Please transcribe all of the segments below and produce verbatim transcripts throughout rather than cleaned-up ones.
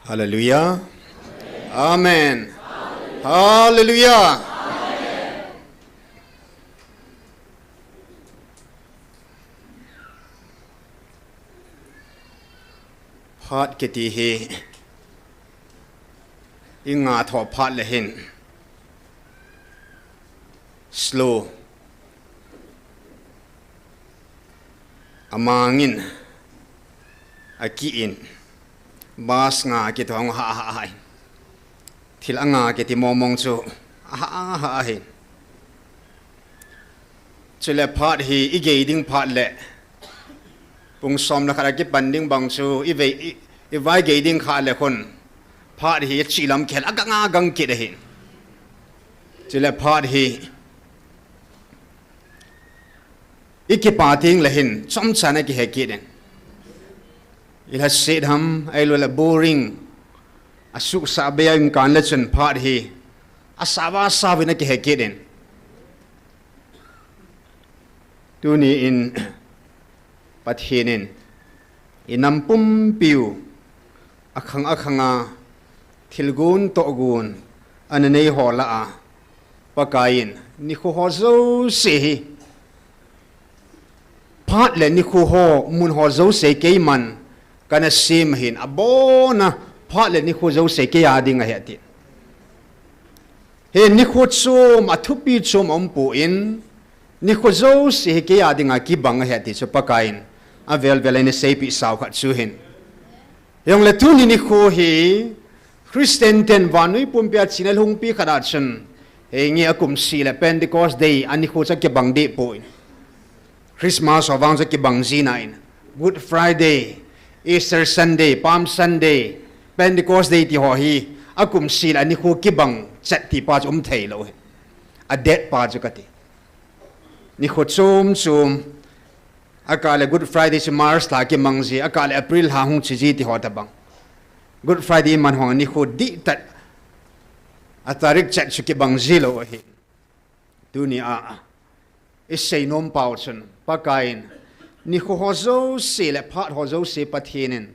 Hallelujah. Amen. Hallelujah. Phat kiti hi i ngah tho phat le hin slow. Amang in, aki in, bus ngah kiti hong ha ha ha in. Thil angah kiti momong chu ha ha ha in. Chule phat hi i gei ding phat le pung som le khat a kipan ding bang chu i vei, i, i vai gei ding kha le khun phat hi chi lam khel a gang a gang kit ahin. Chule phat hi i kipa ting le hin chomcha na kihe kit in. I lhaset ham, ahilou le boring, a suksa bei a um kan le chun phat hi a sava savin a kihe kit in. Tuni in Pathen in i nam pumpiu a khang a khang a thil gun toh gun ana nei ho lah a Pakai in nikho ho jouse hi phat le nikho ho mun ho jouse keiman kana sem hin abona phat le nikho jouse kei a ding ahi ati. Hi nikho chom a thupi chom a um poi, nikho jouse hi kei a dinga kibang ahi ati chu Pakai in avel vel a eina seipeh sau khat chu hin. Hijongle tuni nikho hi Christian ten vannoi pumpi a china lhungpi khat a chun, hei nge a kum seh le Pentecost Day a nikho chu kibang deh poi. Christmas ho vang chu kibang jing in, Good Friday, Easter Sunday, Palm Sunday, Pentecost Day ti ho hi a kum seh le a nikho kibang chet ti pa chu um thei lou hi. A date pa chu kati. Nikho chom chom, a kah le Good Friday chu March lha kimang ji, a kah le April lha hung che ji ti ho tabang. Good Friday man hong nikho dih tat a tarik chet chu kibang ji lou hi. Tuni a i seinom pau chun Pakai in nikho ho jouse le phat ho jouse Pathen in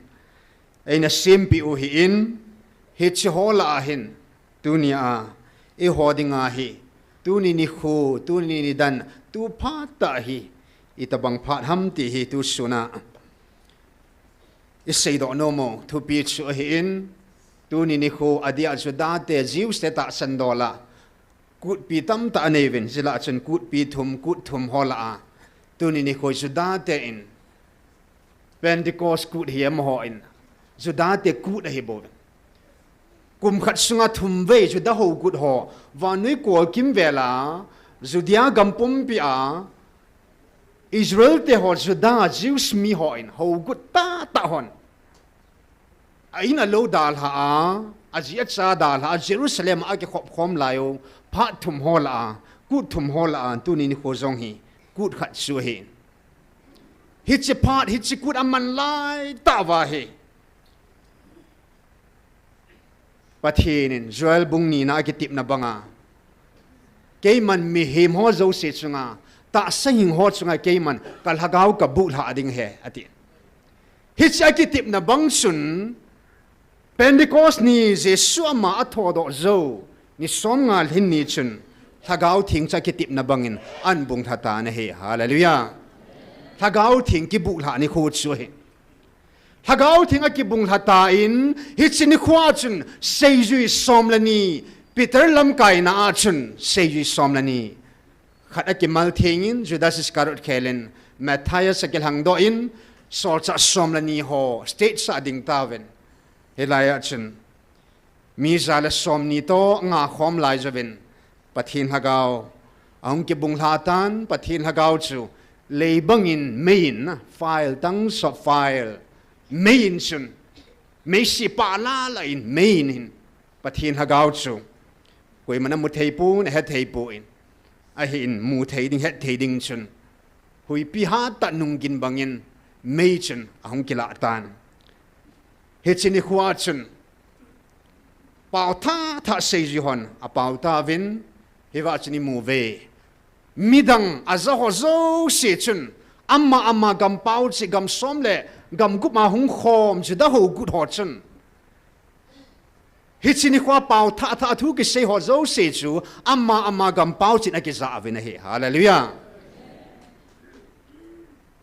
eina sempeh u hi in, hiche ho lah a hin tuni a i ho dinga hi tuni nikho, tuni nidan, tu phat tah hi i tabang phat ham ti hi tu sun a i seidoh nom u thupi chu ahi in, tuni nikho a dia chu Juda te Jews te tahsan dol a kutpi tamtah anei uvin, jeh lah chun kutpi thum, kut thum ho lah a tuni nikho Juda te in Pentecost kut hi amaho in Juda te kut ahi bou uvin. Kum khat sunga thum vei Juda ho kut ho vannoi kol kimvel a Judea gam pumpi a Israel te ho Juda Jews mi ho in ho kut tah tah hon a in a lou dalha a, a ji a cha dalha a, Jerusalem a kikhop khom lai u, phat thum ho lah a, kut thum ho lah a, tuni nikho jong hi kut khat chu ahi. Hiche phat, hiche kut aman lai tah uva hi Pathen in Joel bung nina a kitepna banga, keiman mihem ho jouse chunga, tahsa hing ho chunga keiman ka lhagao ka bulhah ding ahi, ati. Hiche a kitepna bang chun, Pentecost ni Jesu ama a thodoh jou, ni som nga lhin ni chun, Lhagao Theng chu a kitepna bangin ahin bulha tan ahi. Hallelujah. Lhagao Theng kibulha nikho chu ahi. Lhagao Theng a kibulha tan, hiche nikho a chun seijui som le ni, Peter lamkaina a chun seijui som le ni. Khat a kimal thengin, Judas Iscariot khelin, Matthias a kilhangdoh in, solchah som le ni ho, stage a ding tauvin. Hilai a chun, mi ja le som ni toh nga khom lai jouvin, Pathen Lhagao ahung kibulha tan, Pathen Lhagao chu lei bangin mei in, fire, tongues of fire, mei in chun, meisi pah lala in mei in hin, Pathen Lhagao chu koiman amu thei pon, ahe thei pon, ahin mu thei ding, het thei ding chun, huipi hattah nunggin bangin mei chun ahung kilah tan. Hiche nikho a chun, pao thah thah seijui hon apao tauvin, hiva chun imu uve. Midang a ja ho jouse chun, ama ama gam pao cheh, gam som le gam gup a hung khom Juda ho kut ho chun, Hiche nikho a pao thah thah thu kisei ho jouse chu ama ama gam pao chin akija uvin ahi. Hallelujah.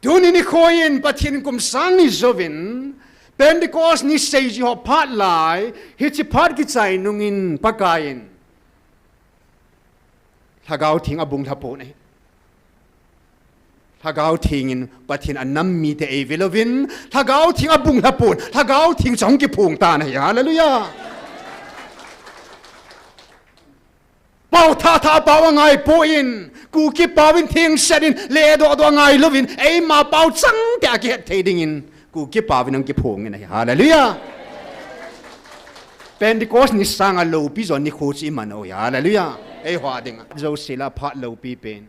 Tuni nikho in Pathen kum sang ni jouvin Pentecost ni seiji ho phat lai, hiche phat kichai nungin Pakaiyin Lhagao Theng abung lhapon ahi. Lhagao Theng in Pathen anam mite eivil uvin, Lhagao Theng abung lhapon, Lhagao Theng chu ahung kiphong tan ahi. Hallelujah. Pao thah thah pao angai poi, Kuki pao in thengset in, ledoh doh angai louvin, eima pao changte a kihet thei dingin Kuki pao in ahung kiphong in ahi. Hallelujah. Pentecost ni sanga loupi jo nikho chu iman u ahi. Hallelujah. Eiho a dinga jouse lah a phat loupi pen,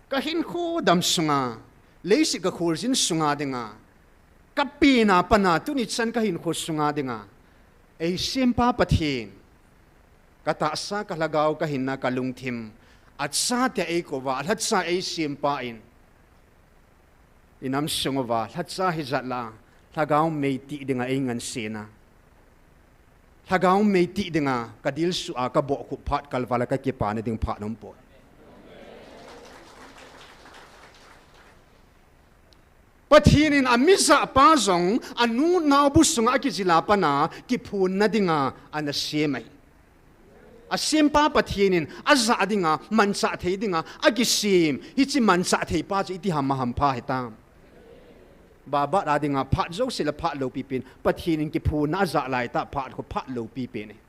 kahinkho dam sunga, leiset kakholjin sunga dinga, kapenna pana tuni chan kahinkho sunga dinga, eisempa Pathen, katahsa, kalhagao, kahinna, kalungthim, achatea eikouva, alhacha eisempa in, inam sung uva lhacha hijat lah a, Lhagao mei tih dinga eingansena, Lhagao mei tih dinga kadilsuh a kabohkhup phat kalval a kakipana ding phat aumpoi. Pathen in amijahpa jong anu naobu sunga akijil a pana kiphonna dinga ana sem ahi. Asempa Pathen in ajah dinga, manchah thei dinga akisem, hiche manchah theipa chu itiham a hampha hitam? Babat a dinga phat jouse lah a phat loupi pen, Pathen in kiphonna ajah laitah phat khu phat loupi pen ahi.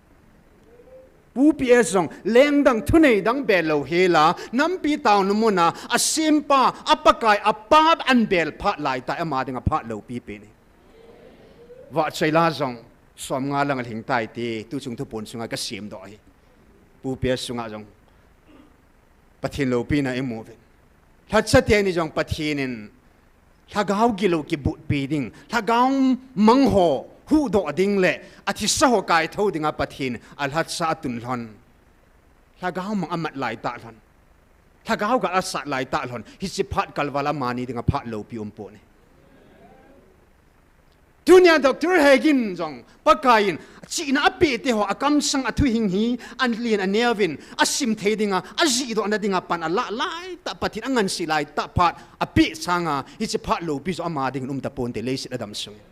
Pu P S jong lengdang thunei dang bel louhel a, nampi taonu muna asempa, a Pakai, a Pa anbel phat laitah ama dinga phat loupi pen ahi. Vahchoila jong somnga lang alhing tai ti, tuchung thupon sunga kasemdoh ahi. Pu P S sunga jong Pathen loupina imuvin, lhacha teni jong Pathen in Lhagao gilou kibutpi ding, Lhagao mang ho huhdoh ding le athisa ho kaithou dinga Pathen alhacha atun lhon, Lhagao mang amat laitah lhon, Lhagao gal asat laitah lhon, hiche phat kalval a amani dinga phat loupi umpon ahi. Tunia Doctor Hagin jong Pakaiyin chihna apeh teho akamsang a thuhing hi alen aneuvin, asim thei dinga, ajihdohna dinga pan alah laitah, Pathen anganse laitah phat apeh sanga, hiche phat loupi joh ama dingin umtaponte leiset adam sungin.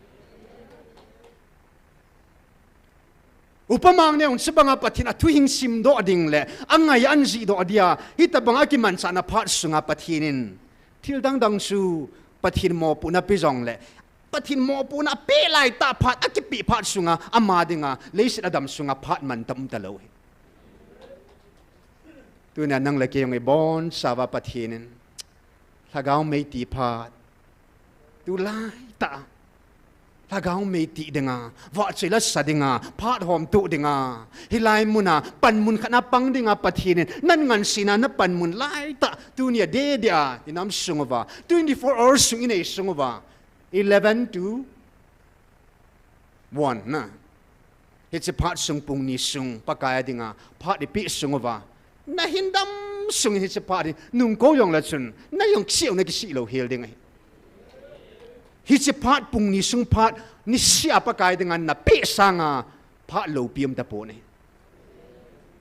Upa mang neon chubanga Pathen athuhing simdoh ding le angai a anjihdoh dia, hitobanga kimanchahna phat sunga Pathen in thil dangdang chu Pathen mopohna pe jongle, Pathen mopohna apeh laitah phat, akipeh phat sunga ama dinga leiset adam sunga phat mantam umtalou ahi. Tunia nang le kei jong ibonchauva Pathen in Lhagao mei tih phat, tulaitah a Lhagao mei tih dinga, vahchoi la sa dinga, phat homtoh dinga, hilai muna panmun khat na pang dinga Pathen in nangansena napanmun laitah, tunia deh deh a inam sung uva, twenty-four hours sung inei sung uva, eleven to one na, hiche phat sung pung ni sung Pakai a dinga phat ipeh sung uva, nahin dam sungin hiche phat hi nungkou jongle chun najong cheh u nakisih louhel ding ahi. Hiche phat pung ni sung phat nisea Pakai dinga napeh sanga phat loupi umtapon ahi.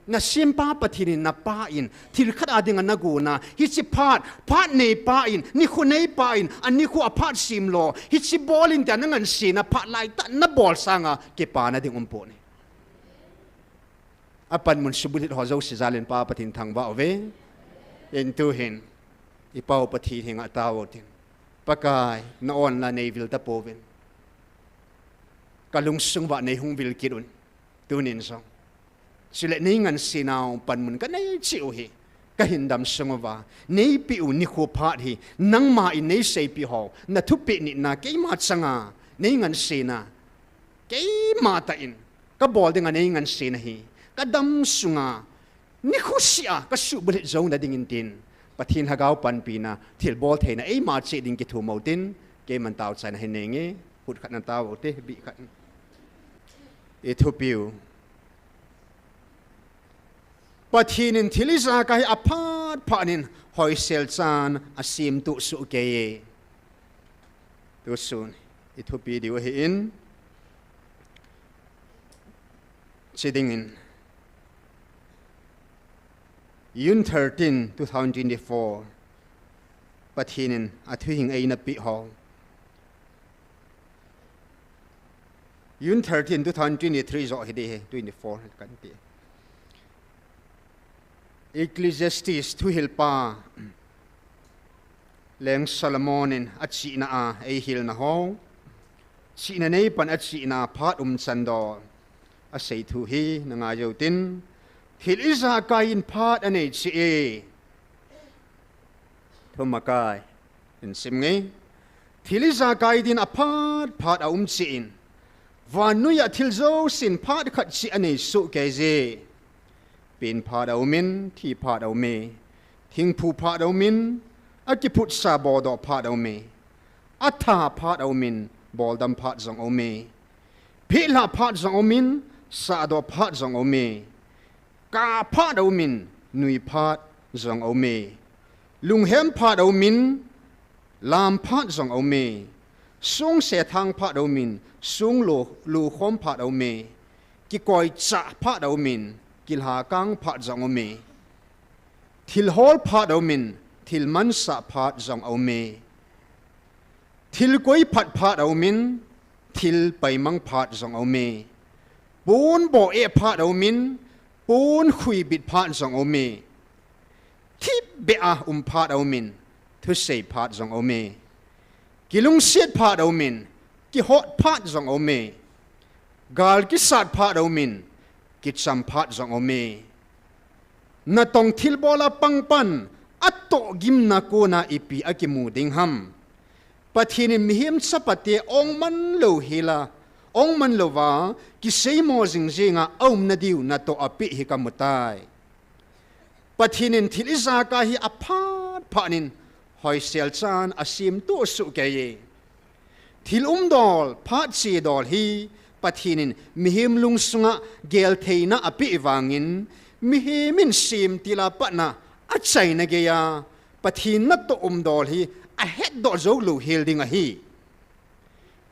Nasempa Pathen in, napa in, thil khat a dinga nagona, hiche phat, phat neipa in, nikho neipa in, anikho a phat semlo, hiche bol in tia nangansena phat laitah nabol sanga kipana ding umpon ahi. Apanmun subulhit ho jouse jalin Pa Pathen thangvah uve. Intu hin, ipau Pathen henga taovin tin, Pakai, na-on la neivil tapouvin, kalungsung uva neihung vil kit un, tunin jong. Chule neingansenau panmun kanei cheh u hi kahin dam sung uva, neipeh u nikho phat hi nangma in neiseipeh ho, nathupeh nitna keima changa neingansena, keima tah in kabol dinga neingansena hi kadam sunga nikho sea kasuhbulhit jouna dingin tin, Pathen Lhagao panpina, thilbol theina eima cheh ding kithum utin, keiman taochaina hin neinge, khut khat na taovute, bih khat. Ithupiu, Pathen in thil ijakai hi aphat phat in hoisel chan asemtoh sohkeiye. Tusun ithupi diu ahin, Chi dingin, June thirteen, two thousand twenty-four, Pathen in athuhing eina peh ho. June thirteen, two thousand twenty-three joh hi ding ahi, twenty-four kan ti. Ecclesiastes thuhilpa Leng Solomon in achihna a eihilna ho, chihna neipan achihna phat umchan dol asei thu hi na ngai utin, thil ijakai in phat anei cheh e. Thumakai in sim nge. Thil ijakai din aphat phat aum cheh in, vannoiya thil jousen phat khat cheh anei soh kei je. Pen phat aumin, thi phat aume. Thingphu phat aumin, akiphutsa bodoh phat aume. Atha phat aumin, boldam phat jong aume. Phehlhah phat jong aumin, sahdoh phat jong aume. Kap phat aumin, nui phat jong aume. Lunghem phat aumin, lam phat jong aume. Song sethang phat aumin, song lo, lokhom phat aume. Kikoicha phat aumin, kilhakang phat jong aume. Thilhol phat aumin, thil mansah phat jong aume. Thil koi phat phat aumin, thil paimang phat jong aume. Pon bo eh phat aumin, pon khuibit phat jong aume. Thipbeh a um phat aumin, thusei phat jong aume. Kilungset phat aumin, kihot phat jong aume. Gal kisat phat aumin, kicham phat jong aume. Natong thilbol a pangpan, atohgimna kona ipi akimu ding ham. Pathen in mihem chapate ong man lou hela, ong man louva, kiseimo jingjinga aumna diu natoh apeh hi kamutai. Pathen in thil ijakai hi aphat phat in hoisel chan asemtoh soh kei e. Thil umdol, phat chedol hi Pathen in mihem lungsunga geltheina apeh vangin, mihem in semtil a patna achaina geiya Pathen natoh umdol hi ahetdoh jou lou hel ding ahi.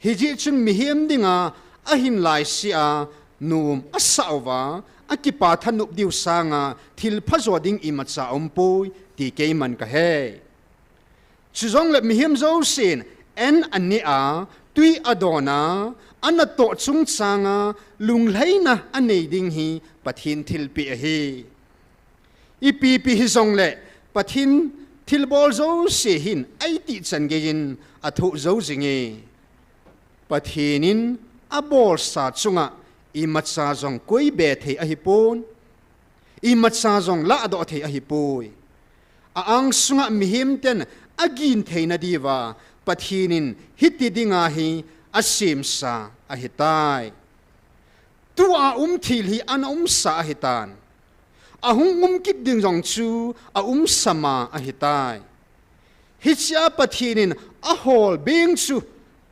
Hijeh chun mihem dinga ahin laisea nom asah uva, akipa thanop diu sanga thilpha jo ding imacha aumpoi ti keiman kahei. Chujongle mihem jousen an aneh a, twi adon a, anatoh chungchanga lunglhaina anei ding hi Pathen thilpeh ahi. Ipi pi hijongle Pathen thilbol jouse hin eitih chan geiyin athoh jou jinge. Pathen in abolsa chunga imacha jong koibe thei ahipon, imacha jong lahdoh thei ahipoi. A-angsunga mihem ten agin theina diuva Pathen in hiti dinga hi asemsa ahitai. Tua um thil hi ana umsa ahitan. Ahung um kit ding jong chu aumsa ma ahitai. Hichea Pathen in ahol beng chu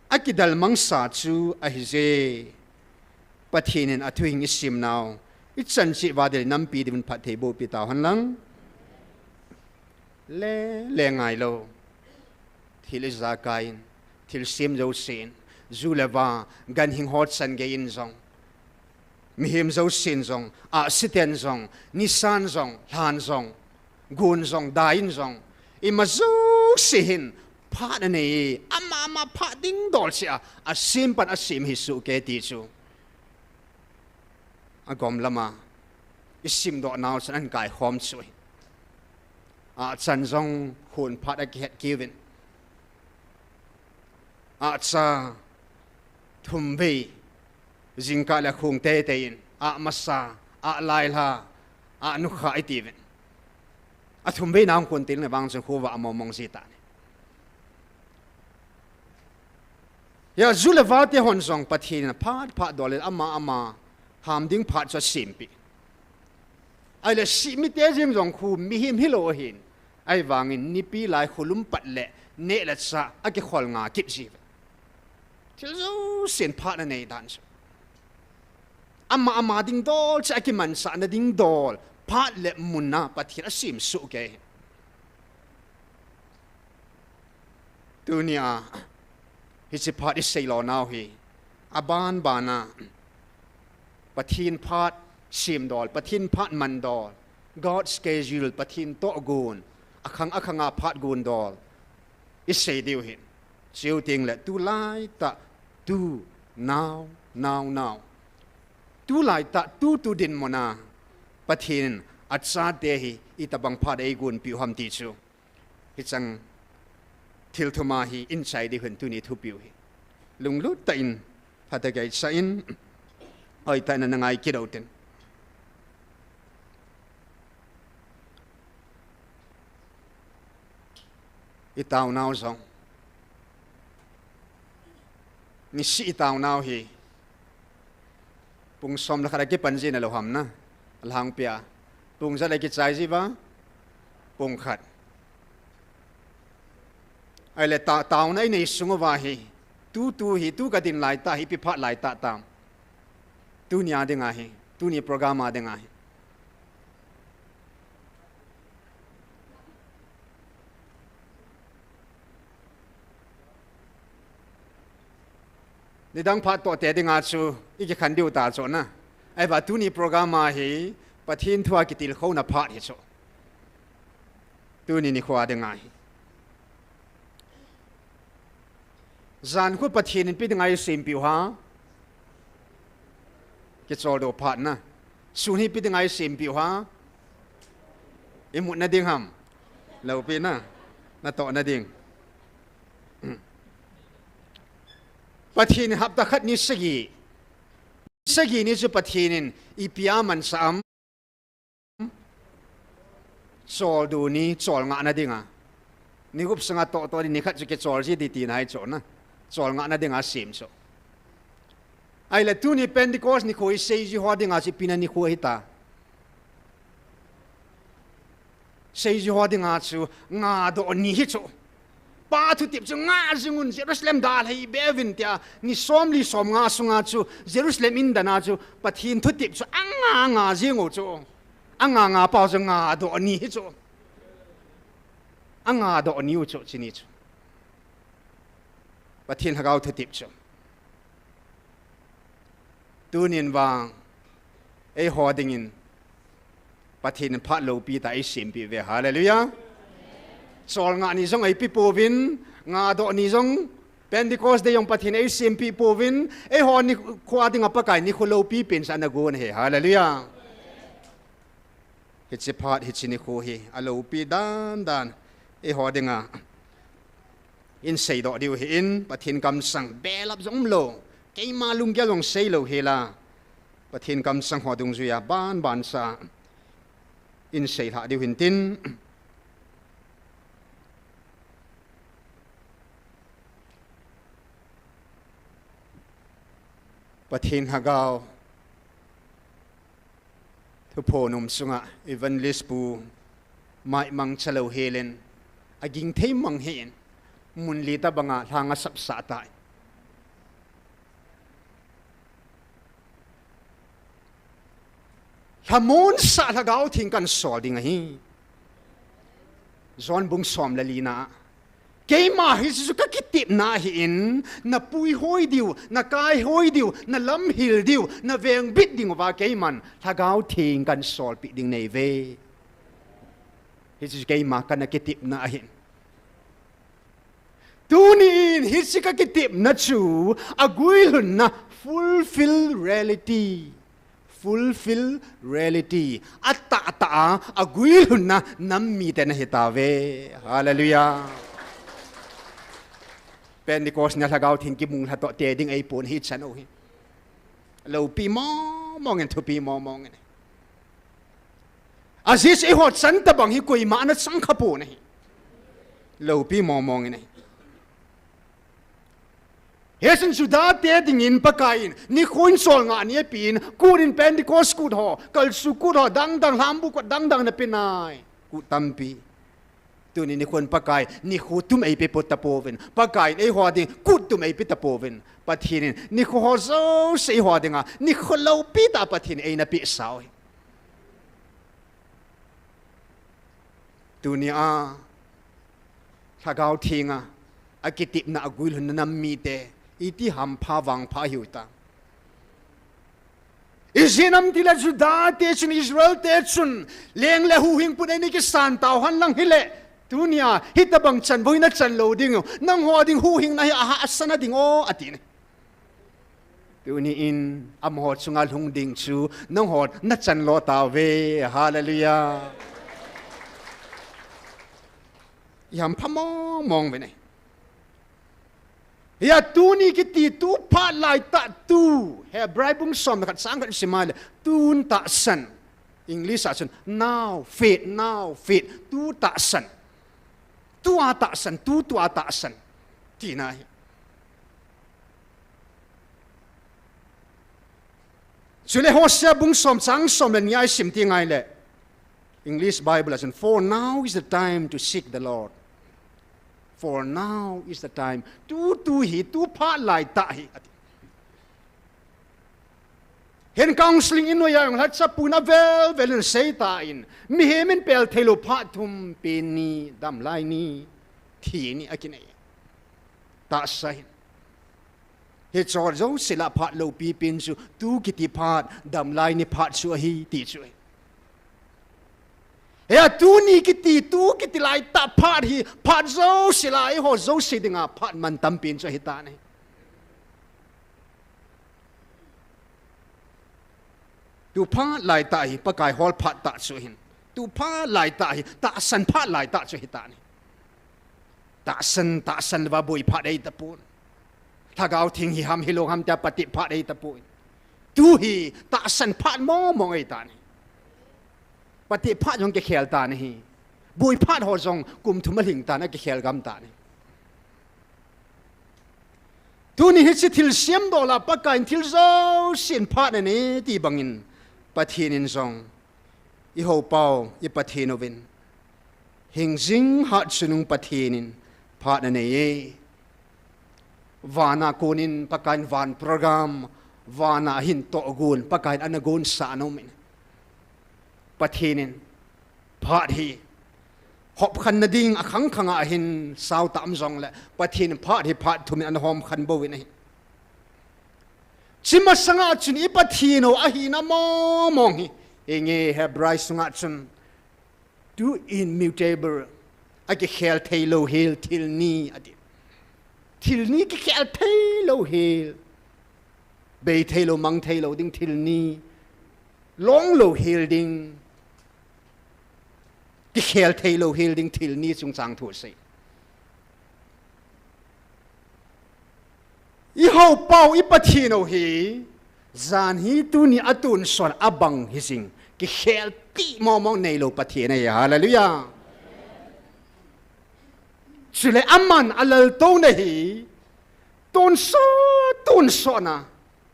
akidalmangsa chu ahije. Pathen in athuhing isimnau ichan cheh uva ding nampi diuvin phatthei bohpi tauhen lang. Le, le ngailou. Thil ijakai in, thilsem jousen, ju le va, ganhing ho chan geiyin jong, mihem jousen jong, ahsiten jong, nisan jong, lhan jong, gon jong, dai in jong, ima jouse hin phat anei, ama ama phat dingdol cheh a, asem pan asem hi soh kei ti chu agom lama isimdoh nau chun ahin kaikhom chu ahi. Ahchan jong khon phat akihet kiuvin, ahcha thumvei, jingkah le khong teitei in, ahmasa, ahlailha, ahnukha itiuvin, athumvei na hung khon til na vang chun khovah amomong ji tan ahi. Hia ju le vate hon jong Pathen in aphat phat dol in ama ama ham ding phat chu asempeh. Ahile sih mite jeng jong khu mihem hilou ahin, ahivangin nipi lai kholum pat le neh le chah akikhol nga kit jiuve. Thil jousen phat anei dan chu, ama ama dingdol cheh a kimansahna dingdol phat le munna Pathen asem soh kei ahi. Tunia hiche phat isei lonau hi, aban bana Pathen phat semdol, Pathen phat mandol, God's schedule, Pathen tohgon, akhang akhanga phat gondol isei diu ahin. Chuteng le tulaitah, tu, now, now, now, tulaitah, tutu dinmuna Pathen in achate hi itobang phat eigonpeh u ham ti chu hicheng thil thuma hi inchai diu ahin, tuni thupeh u hi lunglut tah in, phatah a kichai in, hoitah in nangai kit uvin tin. Itaonau jong, nisih itaonau hi pung som le khat akipan ji nalou ham na, alhangpia pung ijat le kichai ji uva? Pung khat. Ahile taona inei sung uva hi, tutu hi, tu kadin laitah hi ipi phat laitah tam? Tunia dinga hi, tuni program a dinga hi. Nidang phat toh te dinga chu ikikhen diu ta chu na. Ahivang tuni program a hi Pathen thua kitilkhouna phat hi chu, tuni nikhoa dinga hi. Jan khu Pathen in ipi dinga eisempeh u ham? Kicholdo phat na. Sun hi ipi dinga eisempeh u ham? Imutna ding ham? Loupina, natohna ding. Pathen in hapta khat ni sagi, sagi ni chu Pathen in ipi amansah am? Choldo ni, cholngahna dinga. Ni gup sanga tohtoh ni, nikhat chu kichol ji ding tina hi chu na. Cholngahna dinga asem chu. Ahile tuni Pentecost nikho hi seiji ho dinga chu ipi nikho hita? Seiji ho dinga chu ngadoh ni hi chu. Pa thutep chu ngah jing un, Jerusalem dalhai be uvin tia, ni somli somnga sunga chu Jerusalem indana chu Pathen thutep chu anga nga jing u chu. Anga nga pau chu ngadoh ni hi chu. Angadoh ni u chu, chuni chu. Pathen Lhagao thutep chu. Tunin vang, eiho dingin Pathen in phat loupi tah eisempeh uve. Hallelujah. Cholngah ni jong eipe pouvin, ngadoh ni jong, Pentecost Day jong Pathen in eisempeh pouvin, eiho nikho dinga Pakai nikho loupi pen sa ana gon ahi. Hallelujah. Hiche phat, hiche nikho hi aloupi dandan, eiho dinga inseidoh diu ahin, Pathen kamsang belap jong umlou, keima lunggel jong seilou hela, Pathen kamsang ho dungjuia banban sa inseilhah diu hintin. Pathen Lhagao thuphon um sunga Evangelist Pu Maimang chalou helen, aging thei mang hin, mun li tobanga lhang asapsah tai. Lhamonsah Lhagao Theng kahinsol ding ahi. John bung som le lina. Keima hiche chu kakitepna ahin, napuihoi diu, nakaihoi diu, nalamhil diu, navengbit diuva keiman Lhagao Theng kahinsolpeh ding neive. Hiche chu keima kana kitepna ahin. Tunin hiche kakitepna chu aguilhunna, fulfill reality. Fulfill reality. Atahtah a, aguilhunna nam mite nahitauve. Hallelujah. Pentecost nia Lhagao Theng kimu lhatoh te ding ahipon hichan u hi. Loupi mongmong in, thupi mongmong in. Ajeh chu eiho chan tobang hi koima ana chang khapon ahi. Loupi mongmong in ahi. Hichun Juda te dingin Pakaiyin nikho in cholngah ni apen, kut in Pentecost kut ho, kalsuh kut ho, dangdang lhambu kut dangdang napenai. Kut tampi. Tuni nikhon Pakai nikho tum eipe tapouvin, Pakaiyin eiho ding kut tum eipe tapouvin, Pathen in nikho ho jouse eiho dinga nikho loupi tah Pathen in eina pehsau hi. Tunia Lhagao Thenga akitepna aguilhunna nam mite iti hampha vangpha hiuta. Ijeh inem itile Juda te chun, Israel te chun, leng le huhhingpu in eini kisan tauhen lang hile, tunia hitabang chanvo hi nachan lou ding u, nangho ding huhhingna hi ahahsa nading o, ati ahi. Tuni in amaho chunga lhung ding chu nangho nachan lou tauve. Hallelujah. Ihampha mong mong uve. Hia tuni kiti tu phat laitah tu, Hebrai bung som le khat chang khat isim a le, tun tahsan. English a chun now faith, now faith, tu tahsan. Tua tahsan, tu tua tahsan. Tina ahi. Chule Hosea bung som chang som le ni a isim teng ahile, English Bible a chun, "For now is the time to seek the Lord. For now is the time." Tu, tu hi, tu phat laitah ahi, ati. Hin counseling in noiya jong lhacha pun avel vel in asei tan, mihem in pel theilou phat thum, pen ni, damlai ni, thi ni akinei. Tahsa hin. Hiche jouse lah phat loupi pen chu, tu kiti phat, damlai ni phat chu ahi, ti chu ahi. Hia tuni kiti, tu kiti laitah phat hi, phat jouse lah, eiho jouse dinga phat mantam pen chu ahitan ahi. Tu phat laitah hi, Pakai hol phat tah chu ahin. Tu phat laitah hi, tahsan phat laitah chu ahitan ahi. Tahsan, tahsan louva boi phat ahitapon. Lhagao Theng hi ham, hilou ham tia patep phat ahitapon. Tu hi tahsan phat mong mong ahitan ahi. Patep phat jong kikhel tan ahi. Boi phat ho jong kum thum alhing tan, akikhel gam tan ahi. Tuni hiche thilsem dola Pakaiyin thil jousen phat anei ti bangin, Pathen in jong, i houpau, i Pathen uvin, hingjing hatchungnung Pathen in phat anei e. Vana konin Pakaiyin van program, vana ahin tohgon, Pakaiyin ana gonsah anom in. Pathen in phat hi hopkhen nading akhang khanga ahin sao tam jongle, Pathen in phat hi phat thum in ana homkhen bouvin ahi. Hiche masanga chun i Pathen u ahina mong mong hi, henge Hebrai sunga chun, tu immutable, akikhel theilou hel thil ni ati. Thil ni kikhel theilou hel. Bei theilou, mang theilou ding thil ni. Long lou hel ding. Kikhel theilou hel ding thil ni chungchang thu asei. I houpau, i Pathen u hi, jan hi tuni atonsot abang hijing, kikhel ti mong mong neilou Pathen ahi, hallelujah. Chule aman alaltouna hi, tonsot, tonsot na,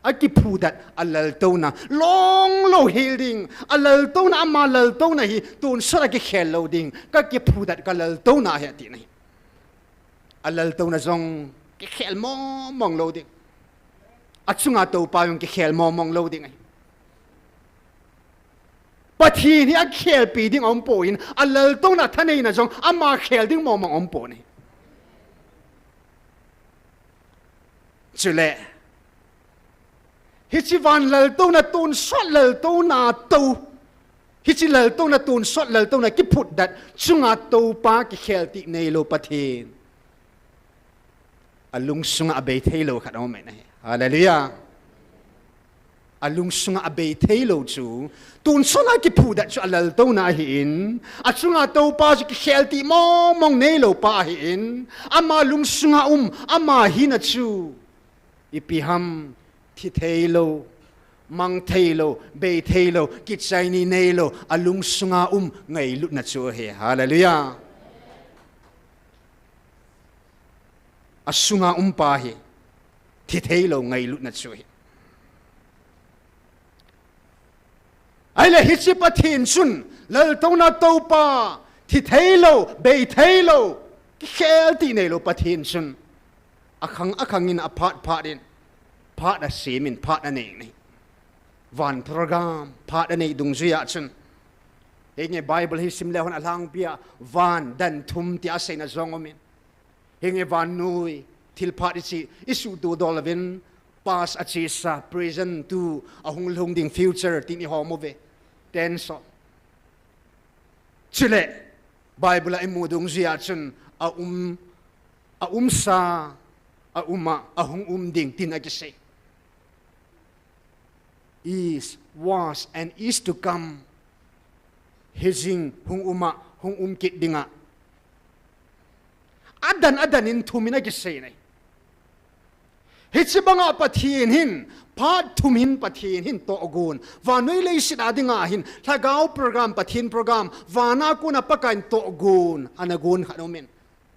akiphudet alaltouna, long lou hel ding, alaltouna, ama laltouna hi, tonsot a kikhel lou ding, kakiphudet kalaltouna ahi atina ahi. Alaltouna jong kikhel mong mong lou ding. Achunga toupa jong kikhel mong mong lou ding ahi. Pathen hi akhelpi ding aumpoi, alaltouna thaneina jong ama khel ding mong mong aumpoi. Chule, hiche van laltouna tonsot laltouna tou. Hiche laltouna tonsot laltouna kiphutdet chunga toupa kikhel ti neilou Pathen. Alungsunga abei theilou khat aume ahi. Hallelujah. Alungsunga abei theilou chu, tonsot a kiphutdet chu alaltouna ahin, achunga toupa chu kikhel ti mong mong neilou pa ahin, ama lungsunga um, ama hina chu, ipi ham, thi theilou, mang theilou, bei theilou, kichaini neilou, alungsunga um ngailutna chu ahi. Hallelujah. Asunga um pa hi, thi theilou ngailutna chu ahi. Ahile hiche Pathen chun, laltouna toupa, thi theilou, bei theilou, kikhel ti neilou Pathen chun, akhang akhang in aphat phat in, phat asem in, phat anei nei. Van program, phat anei dungjuia chun, henge Bible hi sim leu hen alhangpia, van dan thum tia aseina jong umin. Henge vannoi, thilphat ichi, isuhtuh dol uvin, Past achesa, present to, ahung lhung ding future, tin ihom uve. Tense ho. Chule, Bible a imu dungjuiya chun, aum, aumsa, auma, ahung um ding, tin akisei. Is, was, and is to come. Hijing, hung uma, hung um kit dinga. Adan, adan in thum in akisei nai. Hiche banga Pathen hin, phat thum hin Pathen hin tohgon. Vannoi leiset a dinga hin, lhagao program, Pathen program, vana kona Pakaiyin tohgon, ana gon khat aumin.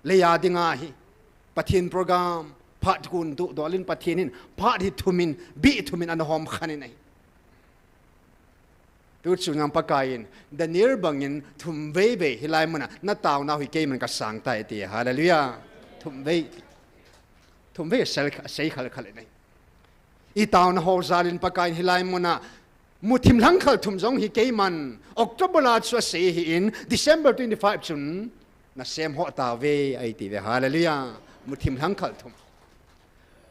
Leiya dinga hi, Pathen program, phat gon toh, doh lin Pathen hin, phat hi thum in, bih thum in ana hom khan in ahi. Tuchung nang Pakaiyin, Daniel bangin thum vei vei hilai muna, nataonau hi keiman kasang tai ti, hallelujah. Thum vei, thum vei sei, sei khal khal in ahi. Itaona ho jalin Pakaiyin hilai muna, muthim lhangkhal thum jong hi keiman, October a chu asei hi in, December twenty-five chun, nasem ho tave, ahi ti ve, hallelujah. Muthim lhangkhal thum.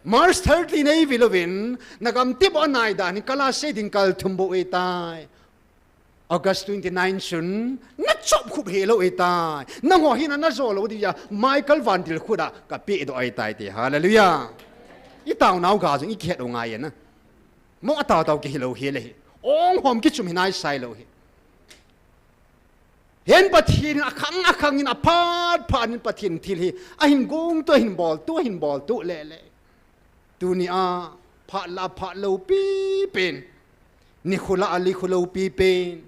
March thirty nei vil uvin, nagamtep u anai dan hi kala sei ding kal thum bou ahitai. August twenty-nine chun, nachop khup helou ahitai. Nangho hina najo lou dia, Michael Van Dil khut a kapeh doh ahitai ti. Hallelujah. Itaonau ga jong ikihet u ngai na. Mo ataotao kihilou hile hi. Ong hom kichum hi naisai lou hi. Hin Pathen in akhang akhang in aphat phat in Pathen thil hi ahin gong tu, ahin bol tu, ahin bol tu lele. Tunia phat la phat lou pipen, nikho la alikho lou pipen,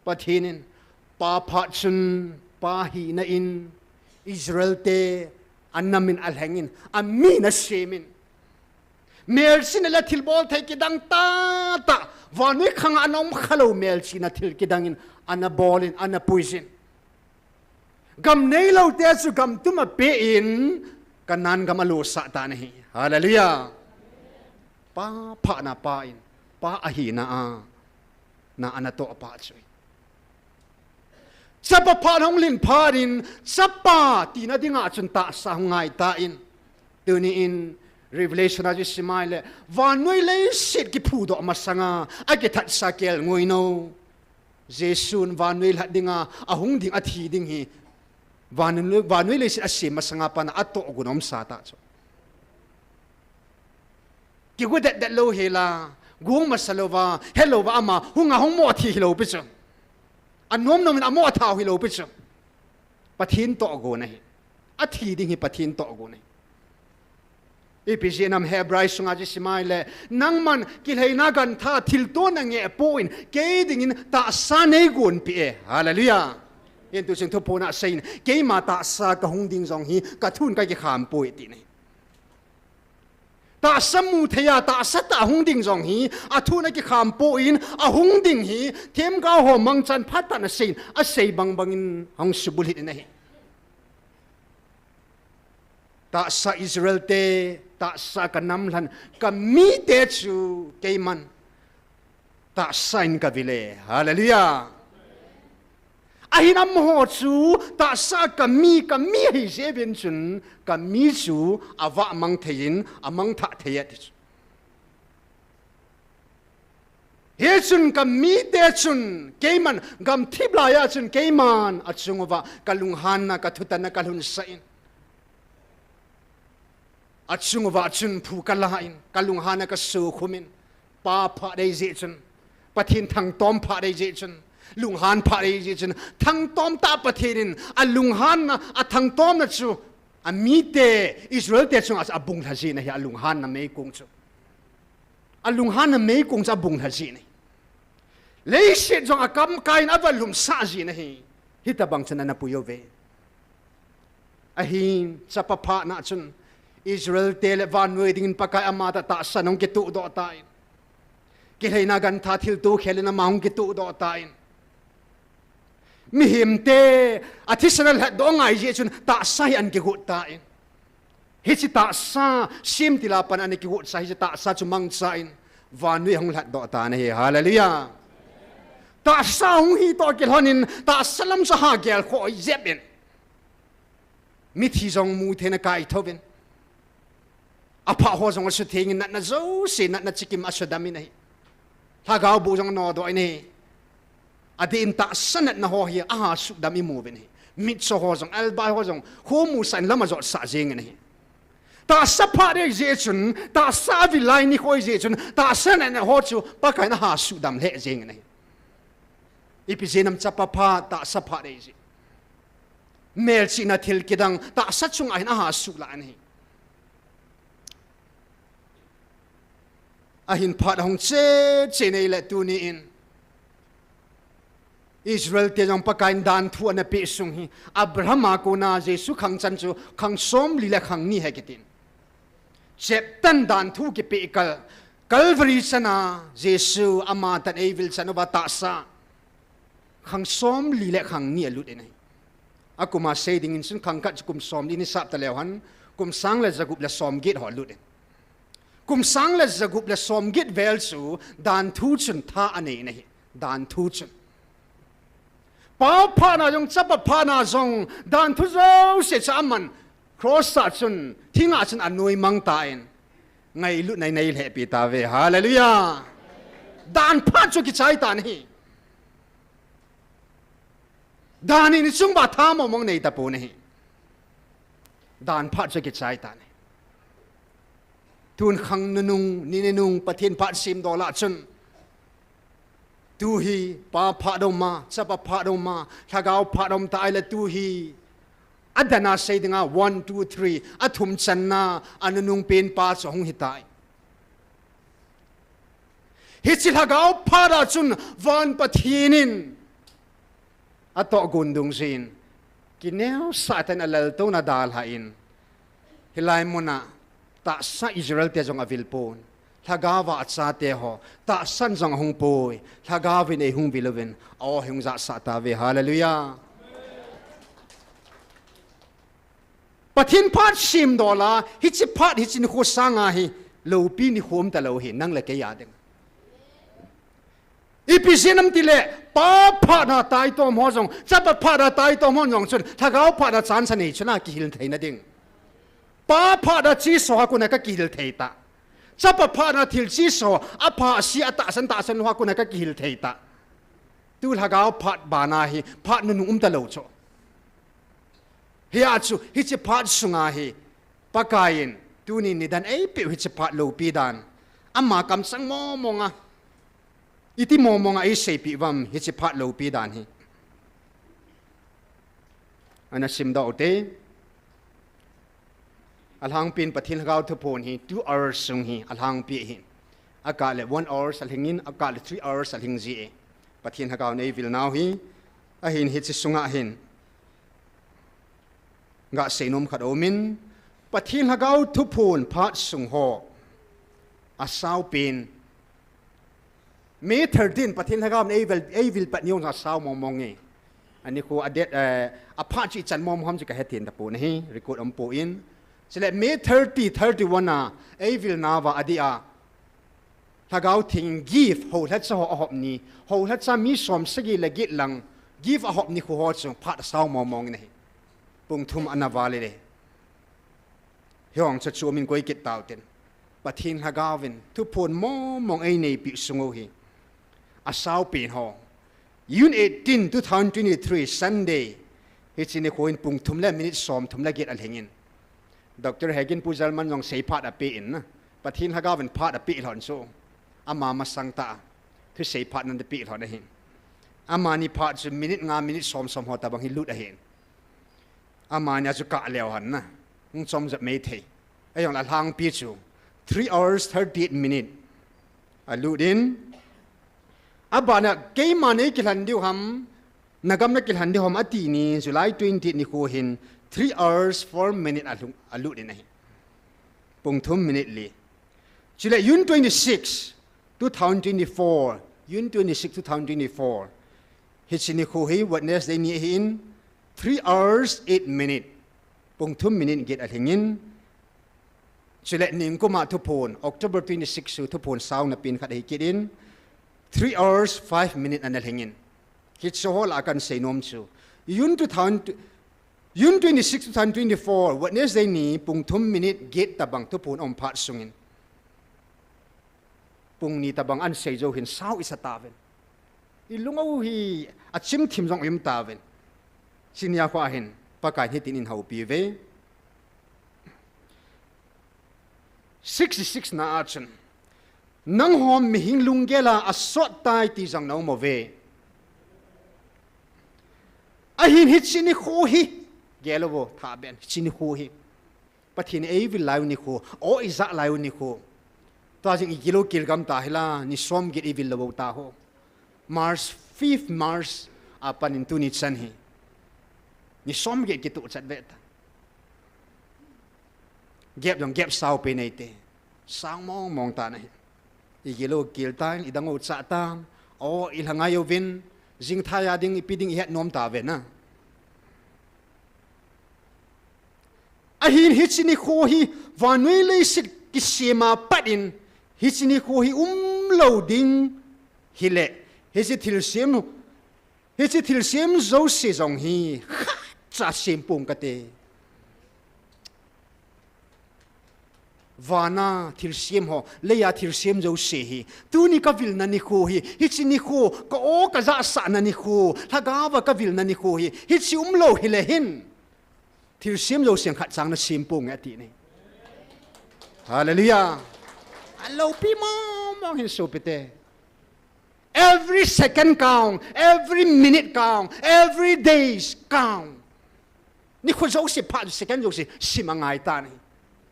Pathen in pa phat chun pa hina in Israel te anam in alheng in amin asemin. Melchihna le thilbol thei kidang tahtah, vannoi khanga ana um khalou melchihna thil kidang in ana bol in, ana puijin. Gam neilou te chu gam tum ape in, Canaan gam alosah tan ahi. Hallelujah. Pa phatna pa in, pa ahina a, na ana toh pa chu. Chapa phat hung lhin phat in, chapa tina dinga chun tahsa hung ngai tan. Tuni in Revelation a chu simai le, vannoi leiset kiphudoh masanga, akithatsa kelngoi nou. Jesun vannoi lhat dinga, ahung ding, athi ding hi. Vannoi, vannoi leiset asem masanga pat a atohgon umsa ta chu. Kigo det det lou hela, gong masa louva, helou va ama, hunga hung mo thi hilou pi chu. Anom nom in amo athau hilou pi chu. Pathen tohgon ahi. Athi ding hi Pathen tohgon ahi. Ipi jeh ham Hebrai sunga chu simai le, nangman kilhaina gantha thilto nangeh pon, kei dingin tahsa neigon peh e. Hallelujah. Hin tuchung thuphon a seiyin, keima tahsa kahung ding jong hi, kathun kakikham poi ti ahi. Tahsa mu thei a, tahsa tah hung ding jong hi, athun akikham pon, ahung ding hi, themgao ho mangchan phat tah in aseiyin, asei bang bangin hung subulhit in ahi. Tahsa Israel te, tahsa kanam lhan, kamite chu keiman tahsa in kavil e. Hallelujah. Ahin amaho chu tahsa kami, kami ahi jeh uvin chun, kami chu avah mang thei in, amang thah thei e ti chu. Hichun kamite chun, keiman, gamthip laiya chun keiman, achung uva kalunghanna, kathutanna kalhunsah in. Achung uva chun phu kala in, kalunghanna kasukhum in, pa phat ahi jeh chun, Pathen thangtom phat ahi jeh chun, lunghan phat ahi jeh chun, thangtom tah Pathen in, alunghanna, athangtomna chu, amite, Israel te chunga abung lha jin ahi, alunghanna meikong chu. Alunghanna meikong chu abung lha jin ahi. Leiset jong akam kaiyin avalhum sah jin ahi. Hitabang chun ana pui uve. Ahin, chapa phatna chun, Israel te le vannoi dingin Pakai ama tah tahsa in ahung kituhdoh tan. Kilhaina gantha thilto khel in ama ahung kituhdoh tan. Mihemte, athisan alhatdoh ngai jeh chun, tahsa hi ana kigot tan. Hiche tahsa, semtil a pat ana kigot sa, hiche tahsa chu mangchan, vannoi ahung lhatdoh tan ahi, hallelujah. Tahsa hung hi toh kilhonin, tahsa lam chu aha gelkhoh jep in. Mithi jong mu theina kaithou vin. Apha ho jong asutheng in, natna jouse, natna chikim asudam in ahi. Lhagao boh jong anodoh in ahi. Adeh in tahsa natna ho hi aha sudam imu uvin ahi. Mitcho ho jong, albai ho jong, khomusah in lam ajotsah jeng in ahi. Tahsa phat ahi jeh chun, tahsa avil lai nikho ahi jeh chun, tahsa natna ho chu Pakai in aha sudam lheh jeng in ahi. Ipi jeh ham, chapa phat, tahsa phat ahi jeh. Melchihna thil kidang tahsa chunga hin aha sulah in ahi. Ahin phat ahung che che in ahile tuni in Israel te jong Pakai in danthu ana peh sung hi, Abraham a kona Jesu khang chan chu khang somli le khang ni ahi kitin. Cheptan danthu kipeh kal, Calvary chana Jesu ama tan eivil chan uva tahsa khang somli le khang ni alut in ahi. Akum a sei ding in chun khang khat chu kum somli ni sap taleu hen, kum sang le jagup le somget ho alut in. Kum sang le jagup le somget vel chu danthu chun tha anei in ahi. Danthu chun. Pa phatna jong, chapa phatna jong, danthu jouse chu aman cross a chun, thinga chun anoimang tan, ngailutna in eilhehpi tauve. Hallelujah. Dan phat chu kichai tan ahi. Dan in ichung uva tha mong mong nei tapon ahi. Dan phat chu kichai tan ahi. Tun khang nunung, ni nunung, Pathen phat simdol a chun, tu hi pa phat um a, chapa phat um a, lhagao phat um ta ahile tu hi, adan a sei dinga one, two, three, athum channa, anunung pen pa chu hung hitai. Hiche lhagao phat a chun van Pathen in atohgon dungjui in, kineosah tah in alaltouna dalhan, hilai mun a tahsa Israel te jong avil pon, lhagao a achate ho tahsan jong ahung poi, lhagao in eihung vil uvin, aw hi hung jahsah tauve. Hallelujah. Pathen phat simdol a, hiche phat, hiche nikho sanga hi loupi nikho um talou ahi, nang le kei a ding. Ipi jeh ham itile, pa phatna taitom ho jong, chapa phatna taitom ho jong chun, lhagao phatna chance anei chun akihil theina ding. Pa phatna chesoh a kona kakihil thei ta. Chapa phatna thil chesoh, apha ase, atahsan tahsan ho a kona kakihil thei ta. Tu lhagao phat bana hi, phat nunung um talou chu. Hia chu, hiche phat sunga hi, Pakai in, tuni nidan eipeh u hiche phat loupi dan. Ama kamsang mong mong a, iti mong mong a eiseipeh uvam hiche phat loupi dan hi. Ana simdoh ute. Alhangpin Pathen Lhagao Thuphon hi two hours sung hi alhangpi ahi. Akah le one hours alhingin, akah le three hours alhing ji e. Pathen Lhagao in eivil nau hi, ahin hiche sunga hin gasei nom khat aumin, Pathen Lhagao Thuphon phat sung ho asao pen, May thirteen, Pathen Lhagao in eivil, eivil pat ni jong asao mong mong e. Ani khu a date, eh, aphat chu ichan mong mong ham chu kahe thei tapon ahi, record um pon. Chule May thirty, thirty-one a, eivil nauva adeh a, Lhagao Theng gift, houlhacha ho ahop ni, houlhacha mi som sagi le get lang, gift ahop nikho ho chu phat asao mong mong in ahi. Pung thum ana val e. Hiong chu chu min koi kit tau tin. Pathen Lhagao in, thuphon mong mong eineipi sung u hi. Asao pen ho. June eighteen, two thousand twenty-three, Sunday. Hiche nikho in pung thum le minute som thum le get alhingin. Doctor Hagin Pu Jalman jong seiphat apeh in na. Pathen Lhagao in phat apeh lhon chu. Ama masang tah a. Thusei phat ana peh lhon ahi. Amani phat chu minute nga, minute som som ho tabang hi lut ahi. Amani a chu kah leu hen na. Hung chom jep mai thei. Ahijongle alhangpi chu. Three hours, thirty-eight minute. Alut in. Abana keima nei kilhen diu ham. Nagam na kilhen diu ham ati ni, July twenty-eight nikho hin three hours, four minute alhung, alut in ahi. Pung thum minute li. Chule June twenty-six, two thousand twenty-four, June twenty-six, two thousand twenty-four. Hiche nikho hi Wednesday ni ahin three hours, eight minute. Pung thum minute get alhingin, Chule ningkuma thuphon, October twenty-six chu thuphon saona pen khat ahi kit in, three hours, five minute ana lhingin. Hiche ho lah a kahin sei nom chu. June two thousand, June twenty-six, two thousand twenty-four, Wednesday ni pung thum minute get tabang thuphon aum phat sungin, pung ni tabang an sei jou hin sao isa tauvin. I lung u hi achim thim jong um tauvin. Hiche nia kho hin Pakai hitin eihoupi uve. Sixty-six na a chun, nangho mihem lunggel a asot tai ti jong na um uve. Ahin hiche nikho hi, gel uvo, tha ben, hiche nikho hi Pathen in eivil lai u nikho, o ija lai u nikho. Tua jing igil u gilgam ta hila, ni som get ivil lou ta ho. March, fifth March, apan in tuni chan hi. Ni som get kituh chat ve ta. Gep jong gep sao pe nei te. Sang mong mong ta na hi. Igil u gil tan, idang u cha tan. O, ilha ngai uvin. Jing thai a ding, ipi ding ihet nom ta ve na. Ahin hiche nikho hi vannoi leiset kisem a pat in hiche nikho hi umlou ding hile, hiche thilsem, hiche thilsem jouse jong hi khatcha sem pong kate. Vana thilsem ho, leiya thilsem jouse hi, tuni kavilna nikho hi, hiche nikho, ka o kajahsahna nikho, lhagao a kavilna nikho hi, hiche umlou hile hin, thilsem jouse khatcha nasem ponge ati ne. Hallelujah. Aloupi mong mong hin sopite. Every second count, every minute count, every days count. Nikho jouse phat second jouse sem angai ta ne.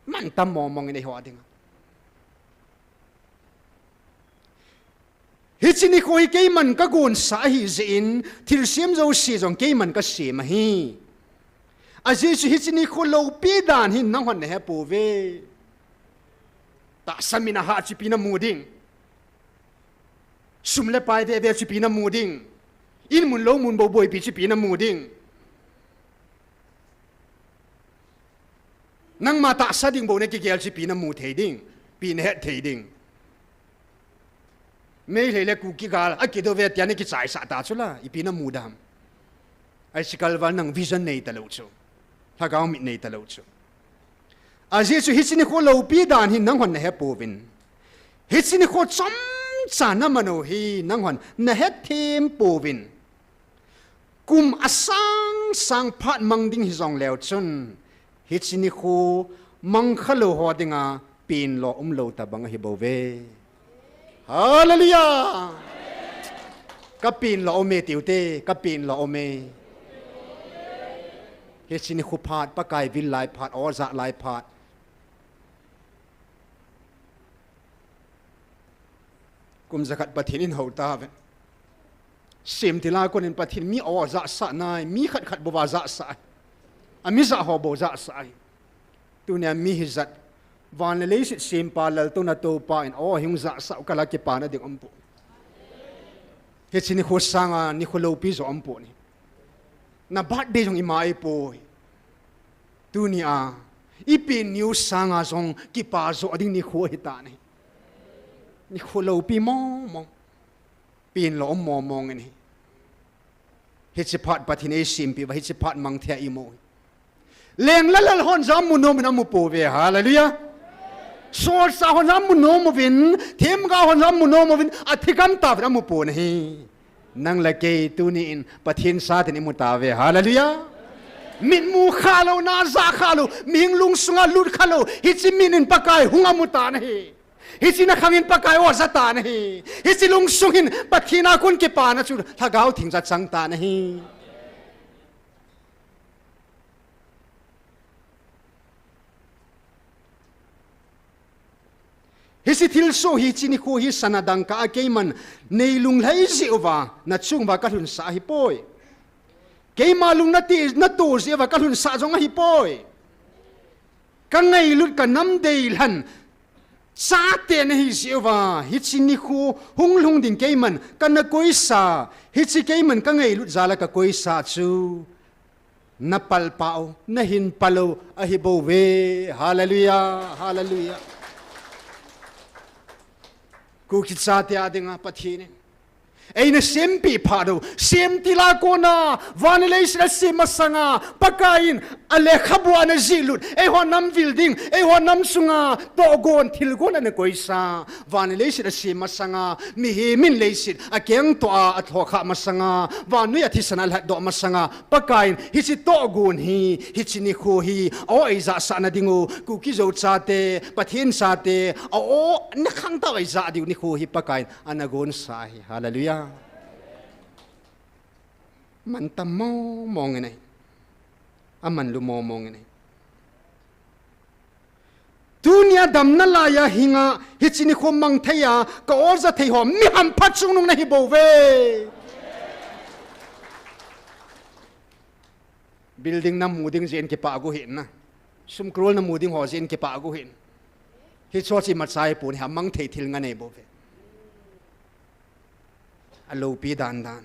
Mantam mong mong in eiho dinga. Hiche nikho hi keiman kagonsah ahi jeh in, thilsem jouse jong keiman kasem ahi. Ajeh chu hiche nikho loupi dan hin nanghon nahe pouve. Tahsa min a hah chu ipi namu ding. Sum le pai veve chu ipi namu ding. In mun lou mun bou boipi chu ipi namu ding. Nangma tahsa ding bou nakigel chu ipi namu thei ding, ipi nahet thei ding. Meitei le Kuki gal akidou ve tia nakichaisah ta chu la, ipi namu dam. Ahi chu kalval nang vision nei talou chu. Lhagao mit nei talou chu. Ajeh chu hiche nikho loupi dan hin nanghon nahe pouvin. Hiche nikho chomcha naman u hi nanghon nahet them pouvin. Kum asang sang phat mang ding hijong leu chun, hiche nikho mangkha lou ho dinga penlo umlou tabang ahi bouve. Hallelujah! Kapenlo ume tiute, kapenlo ume. Hiche nikho phat, Pakai vil lai phat, o jah lai phat. Kum jakhat Pathen in eihou tauve. Semtil a konin Pathen mi o jahsah nai, mi khat khat bou a jahsah ahi. Ami jah ho bou jahsah ahi. Tunia mi hijat, van le leiset sempa laltouna toupa in o hung jahsah u kala kipana ding umpoi. Hiche nikho sanga nikho loupi joh umpoi. Na birthday jong ima ahipoi. Tunia, ipi news sanga jong kipa joh ding nikho ahitan ahi. Nikho loupi mong mong. Penlo um mong mong in ahi. Hiche phat Pathen in eisempeh uva, hiche phat mang thei a imu. Leng le lal hon jong amu nom in amu pouve, hallelujah. Solchah hon jong amu nom uvin, themgao hon jong amu nom uvin, athi gam tauvin amu pon ahi. Nang le kei tunin Pathen satin imu tauve, hallelujah. Mitmu khalou, na jah khalou, mihem lungsunga lut khalou, hiche mit in Pakai hung amu tan ahi. Hiche na khang in Pakai o jah tan ahi. Hiche lungsung hin Pathen a kon kipana chu lhagao theng jah chang tan ahi. Hiche thilsoh hi, hiche nikho hi sana dangka a keiman nei lunglhai jeh uva, na chung uva kalhunsah ahipoi. Keima lung nati, nato jeh uva kalhunsah jong ahipoi. Ka ngailut ka nam deilhen chate nahi jeh uva, hiche nikho hung lhung ding keiman kana koisa, hiche keiman ka ngailut jal a ka koisa chu na palpeh u, na hin pal u ahi bouve. Hallelujah, hallelujah. Kuki chate a dinga Pathen in Eina sempi phat u, semtil a kona, van le leiset asem masanga, Pakaiyin, alekhabu ana jihlut, eiho nam vil ding, eiho nam sunga, tohgon, thilgon ana koisa, van le leiset asem masanga, mihem in leiset, akengtoh a, athokhah masanga, vannoi a thisan a alhatdoh masanga, Pakaiyin, hiche tohgon hi, hiche nikho hi, a-o eijahsah na diu, Kuki Zo chate, Pathen chate, a-o, nakhang tah eijah diu nikho hi, Pakaiyin, ana gonsa hi. Hallelujah. Aman tam mong mong in ahi. Aman lou mong mong in ahi. Tunia damna laiya hinga hiche nikho mang theiya ka-o ja thei ho mi hampha chungnung nahi bouve. Building namu ding jeh in kipah gu hih in na. Sum crore namu ding ho jeh in kipah gu hih in. Hiche ho chu imacha ahipon, hiche mang thei thil nga nei bouve. Aloupi dan dan.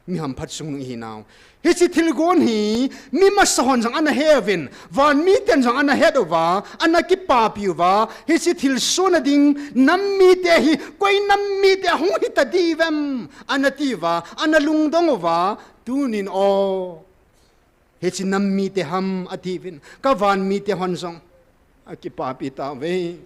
Mi hampha chungnung ihi nau. Hiche thilgon hi, mi masa hon jong ana he uvin, van miten jong ana het uva, ana kipapi uva, hiche thilsoh na ding, nam mite hi, koi nam mite hung hita diu vem, ana ti uva, ana lungdong uva, tunin o. Hiche nam mite ham atiuvin, ka van mite hon jong akipapi tauve.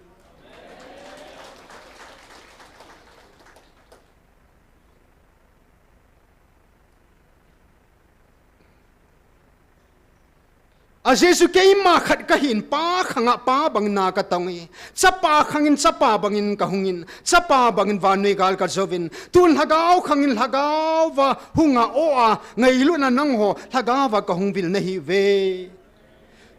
Ajeh chu keima khat kahin, Pa khanga Pa bangin na katong e. Chapa khangin Chapa bangin kahungin, Chapa bangin vannoi gal kajouvin, tun Lhagao khangin Lhagao va hunga o a, ngailutna nangho Lhagao va kahung vil nahiuve.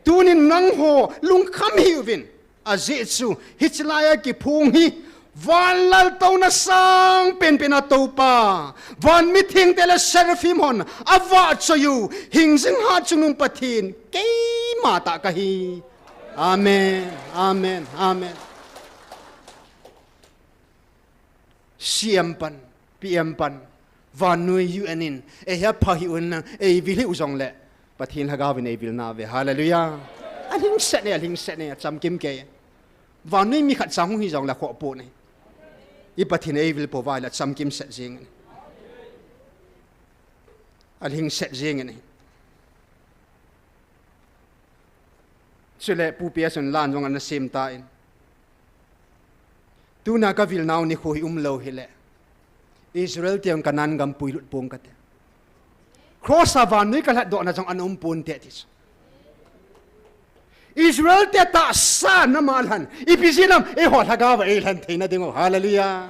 Tunin nangho lungkham hih uvin. Ajeh chu, hiche laiya kiphong hi, van laltouna sang penpen a toupa, van mithengte le seraphim hon avahchoi u, hingjing hat chungnung Pathen, keima tah kahi. Amen, amen, amen. C M pan, P M pan, vannoi U N in, eiha pha hih un, eivil hih u jongle, Pathen Lhagao vin eivil nauve. Hallelujah. Alhingset e, alhingset e, achamkim kei. Vannoi mi khat cha hung hi jongle khoh pon ahi. I Pathen eivil pouva ahile achamkim set jeng in ahi. Alhingset jeng in ahi. Chule Pu Pi a chun lan jong ana sem tan. Tuna kavil nau nikho hi umlou hile, Israel te jong Canaan gam puilut pong kate. Cross a vannoi kalhatdohna jong ana um ponte ti chu. Israel te tahsa na ma lhan, ipi jeh ham, eiho Lhagao va eilhen theina diu. Hallelujah.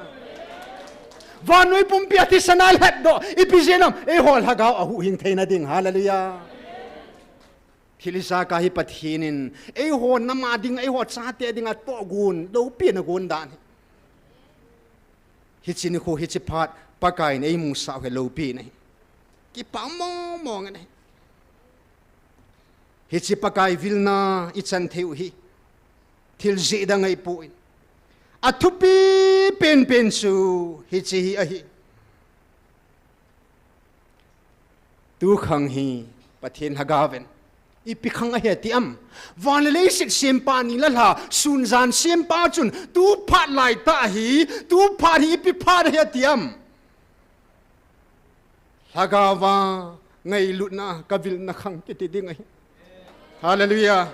Vannoi pumpi a thisan a lhatdoh, ipi jeh ham, eiho Lhagao ahuhhing theina diu. Hallelujah. Thil ijakai hi Pathen in, eiho nam a ding, eiho chate dinga tohgon, loupina gon dan hi. Hiche nikho, hiche phat, Pakai in eimusah u hi loupina ahi. Kipah mong mong in ahi. Hiche Pakai vilna ichan thei u hi. Thil jeh dang ahipoi. Athupi penpen chu, hiche hi ahi. Tu khang hi Pathen Lhagao vin ipi khang ahi ati am? Van le leiset sempa ni le lha, sun jan sempa chun tu phat laitah hi, tu phat hi ipi phat ahi ati am? Lhagao va ngailutna kavilna khang kiti ding ahi. Hallelujah.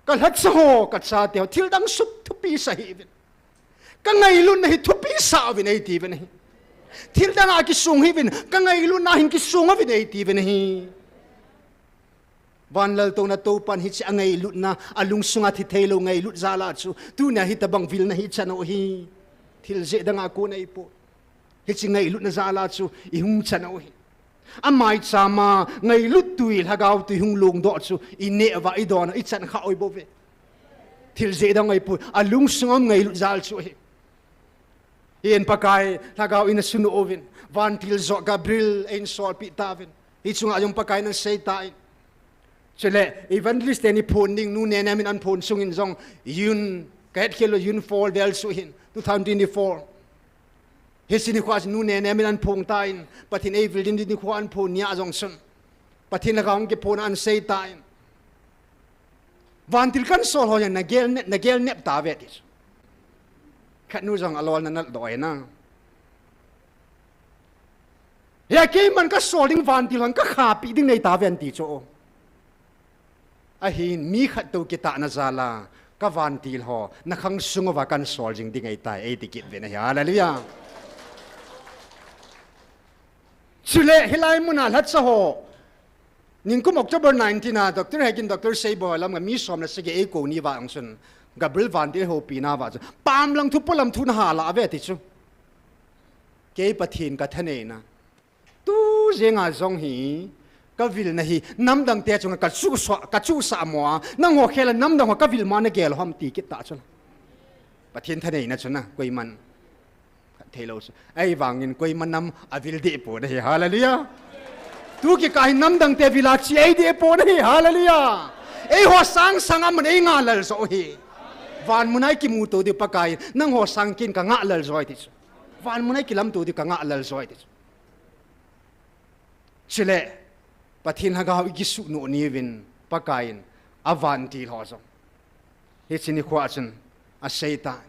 Ka lhacha ho, ka chate ho, thil dang sum thupi sa hih uvin. Ka ngailutna hi thupi sa uvin eiti uvin ahi. Thil dang a kisong hih uvin, ka ngailutna hin kisong uvin eiti uvin ahi. Van laltouna Toupan hiche angailutna, alungsunga thi theilou ngailut jal a chu, tunia hitobang vilna hi ichan u hi. Thil jeh dang a kon ahipoi. Hiche ngailutna jal a chu ihung chan u hi. Amaicham a ngailut tui, lhagao tui hung longdoh chu ineh uva idon u, ichan kha u bouve. Thil jeh dang ahipoi, alungsung a um ngailut jal chu hi. Hin Pakai, Lhagao in asunu uvin, vantil joh Gabriel eihin solpeh tauvin. Hichunga jong Pakai in asei tan. Chule, evangelist teni phon ding, Nu Nenem in ahin phon sungin jong, June, ka hetkhel lou June four vel chu hin, two thousand twenty-four. Hiche nikho a Nu Nenem in ahin phong tan, Pathen eivil ding nikho ahin phong nia jong chun, Pathen Lhagao hung kiphon a ahin sei tan. Vantil kasol ho jong nagel nep, nagel nep tave ti chu. Khat nu jong alol na nal doi na. Hia keiman kasol ding vantil hon kakhapi ding nei tave ti chu. Ahin mi khat to kitahna jal a, kavantil ho, nakhang sung uva kansol jing ding ahitai, eiti kit uvin ahi. Hallelujah. Chule, hilai muna lhatsa ho, ningkum October nineteen a, Doctor Hagin, Doctor Seiboi lam'a mi som le sagi eikou ni uva ong chun, Gabriel vantil houpina uva chun, pamlang thu, polam thu nahala uve ti chu. Kei Pathen kathaneina. Tu jenga jong hi, kavilna hi, namdang te chunga kachusa, kachusa mo a, nangho khela namdang ho kavil ma nagel u ham ti kit ta chu. Pathen thaneina chu na, koiman. Khat thei lou chu. Ahivangin koiman nam avil deh pon ahi, hallelujah. Tu kikah hi namdang te vila chi eideh pon ahi, hallelujah. Eiho sang sang aman eingah lel jo hi. Van muna ikimuto diu Pakai, nangho sang ken kangah lel jo ti chu. Van muna ikilamto diu kangah lel jo ti chu. Chule, Pathen lhagao ikisuh nom ni uvin, Pakaiyin, avantil ho jong. Hiche nikho a chun, asei tai.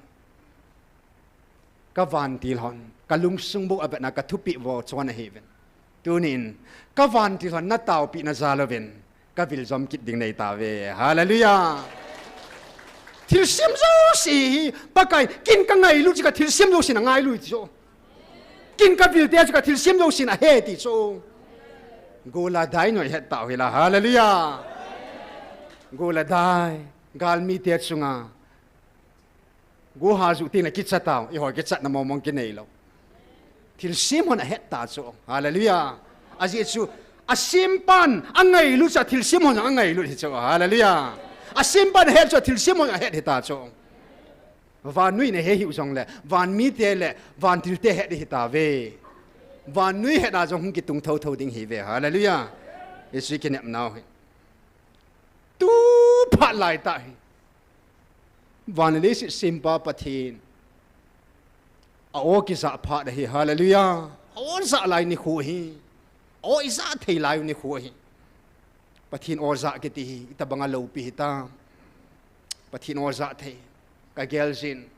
Kavantil hon, kalungsung bou a vetna kathupeh vo chon ahiuvin. Tunin, kavantil hon nataopeh na jal uvin, kavil jom kit ding nei tave. Hallelujah. Thilsem jouse hi, Pakai, ken kangailut chu kathilsem jousen angailut chu. Ken kavil te chu kathilsem jousen ahe ti chu. Gola dai noi het tau hila. Hallelujah. Gola dai. Galmi te chunga. Go ha ju tin la kicha tau. Eiho kichatna mong mong kinei lou. Thilsem hon ahet ta chu. Hallelujah. Ajeh chu. Asempan angailut chu thilsem hon angailut hi chu. Hallelujah. Asempan ahet chu thilsem hon ahet hi ta chu. Vannoi in ahe hiu jongle, vanmi te le, vantil te het ding hi tave. Vannoi het a jong hung kitung thou thou ding hi ve. Hallelujah. Hiche kinepnau hi. Tu phat lai tah hi. Van le leiset sempa Pathen. A-o kijah phat ahi. Hallelujah. A-o jah lai nikho hi. A-o ijah thei lai nikho hi. Pathen o jah kiti hi, itobanga loupi hitam. Pathen o jah thei. Kagel jin.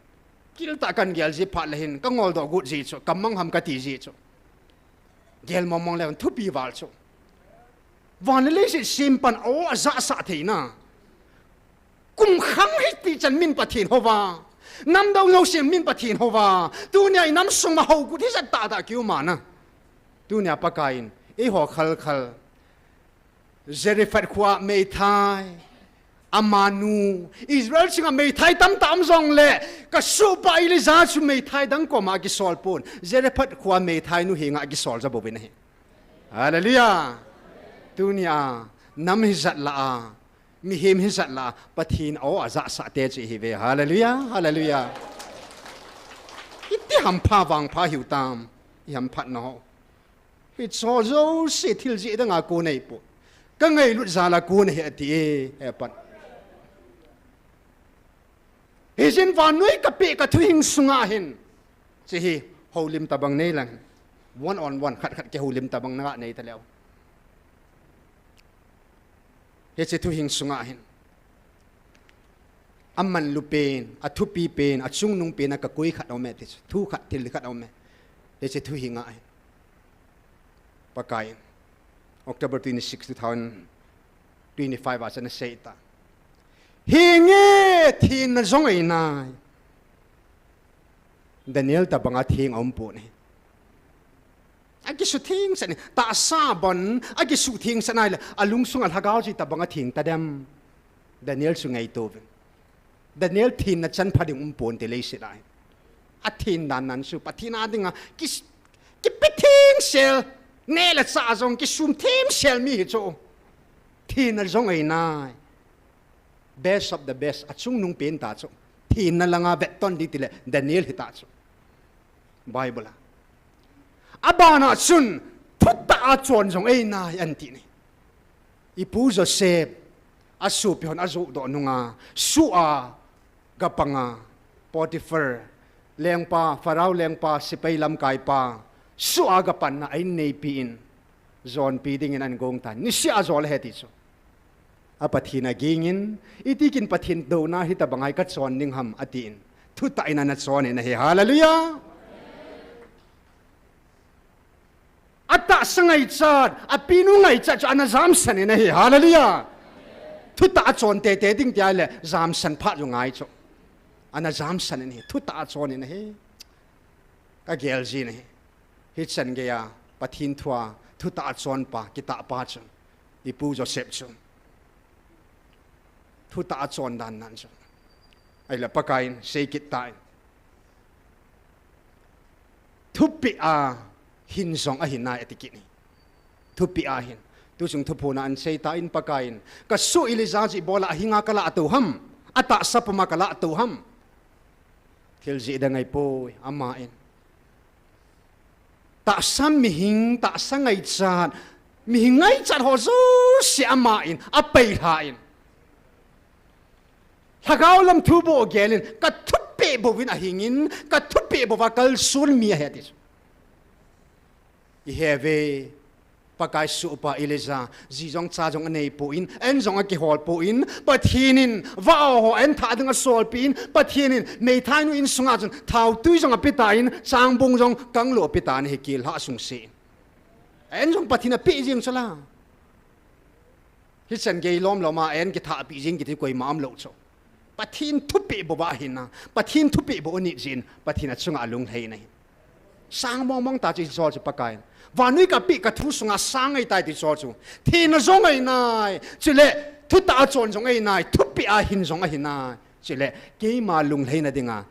Kiltah kangel ji phat le hin, kangol doh got ji chu, kamang ham kati ji chu. Gel mong mong le thupi val chu. Van le leiset sempan o ajah sah theina. Kum khang hiti chan min Pathen houva. Namdang jousen min Pathen houva. Tunia inam sunga hougut hijat tah tah kium ana. Tunia Pakaiyin, eiho khal khal. Zarephath khoa meithai, amanu, Israel sunga meithai tamtah um jongle, kasohpa Elijah chu meithai dang koma akisol pon, Zarephath khoa meithai nu henga akisol ja bouvin ahi. Hallelujah. Tunia, nam hijat lah a, mihem hijat lah a, Pathen o ajah sah te chu ihi ve. Hallelujah, hallelujah. Iti hampha vangpha hiu tam, ihamphatna ho. Hicho jouse thil jeh danga kon ahipoi. Kangailut jal a kon ahi ati e, hepan. Hijeh in vannoi kapeh kathuhing sunga hin. Hiche hi houlim tobang nei lang. One on one, khat khat kihoulim tobang naga nei taleu. Hiche thuhing sunga hin. Amanlu pen, athupi pen, achungnung pen a kakoi khat aume ti chu. Thu khat, thil khat aume. Hiche thuhinga hin. Pakaiyin. October twenty-six, two thousand twenty-five a chun asei ta. Hinge thenna jong einai. Daniel tobanga theng aumpon ahi. Akisutheng sah in, tahsa bon, akisutheng sah nai le, alungsunga lhagao chu itobanga theng tadem. Daniel chu ngaito uvin. Daniel thenna chan pha ding umpon te leiset a. Athen dan nan chu, Pathen a dinga, ki, kipe theng sel, neh le chah jong kisum theng sel mi hi chu. Thenna jong einai. Best of the best, achungnung pen ta chu. Thenna langa vetton ding tile, Daniel hita chu. Bible a. Abana chun, thutah a chon jong einai anti ni. Ipu Joseph, asopi hon ajoh doh nunga, soh a gapanga, Potiphar, lengpa, Pharaoh lengpa, sepai lamkaipa, soh a gapanna a inneipi in, jonpi dingin ahin gong tan. Niseh a jol ahi ti chu. A Pathen agingin, itikin Pathen douna hitobang a hi kachon ding ham atin. Thutah in ana chon in ahi. Hallelujah. Atahsa ngaichat, apinu ngaichat chu ana jamsan in ahi. Hallelujah. Thutah a chon teitei ding tia le jamsan phat chu ngai chu. Ana jamsan in ahi. Thutah a chon in ahi. Kagel jin ahi. Hichan geiya Pathen thua thutah a chonpa, kitahpa chu i Pu Joseph chu. Thutah a chon dan nan chu. Ahile Pakaiyin seikit tan. Thupeh a hin jong ahi nai ati kit in. Thupeh a hin. Tuchung thuphon a ahin seitan Pakaiyin, kasoh Elijah chu ibola ahinga kalah tou ham? Atahsa puma kalah tou ham? Thil jih ding ahipoi, aman. Tahsa mihing, tahsa ngaichat, mihing ngaichat ho jouse aman apeilhan. Lhagao lam thu bou gelin, kathupeh bouvin ahingin, kathupeh bouva kalson mi ahi ati chu. Ihe ve, Pakai sohpa Elijah, ji jong cha jong aneipon, an jong akihol pon, Pathen in vaho an thah ding asolpeh in, Pathen in meithainu insunga chun thaotui jong apetan, changbung jong kanglou apetan, hikilhah sungse. An jong Pathen in apeh jeng chu la. Hichan gei lomlom a an kithahpeh jing kiti koima umlou chu. Pathen thupeh bouva ahin a, Pathen thupeh bou anit jin, Pathen achunga alunglhai in ahi. Sang mongmong ta chu hiche chu Pakaiyin. Vannoi kapeh kathu sunga sang ahitai ti chu chu. Thina jong ahi nai, chule thutah a chon jong ahi nai, thupeh a hin jong ahi nai. Chule keima lunglhaina dinga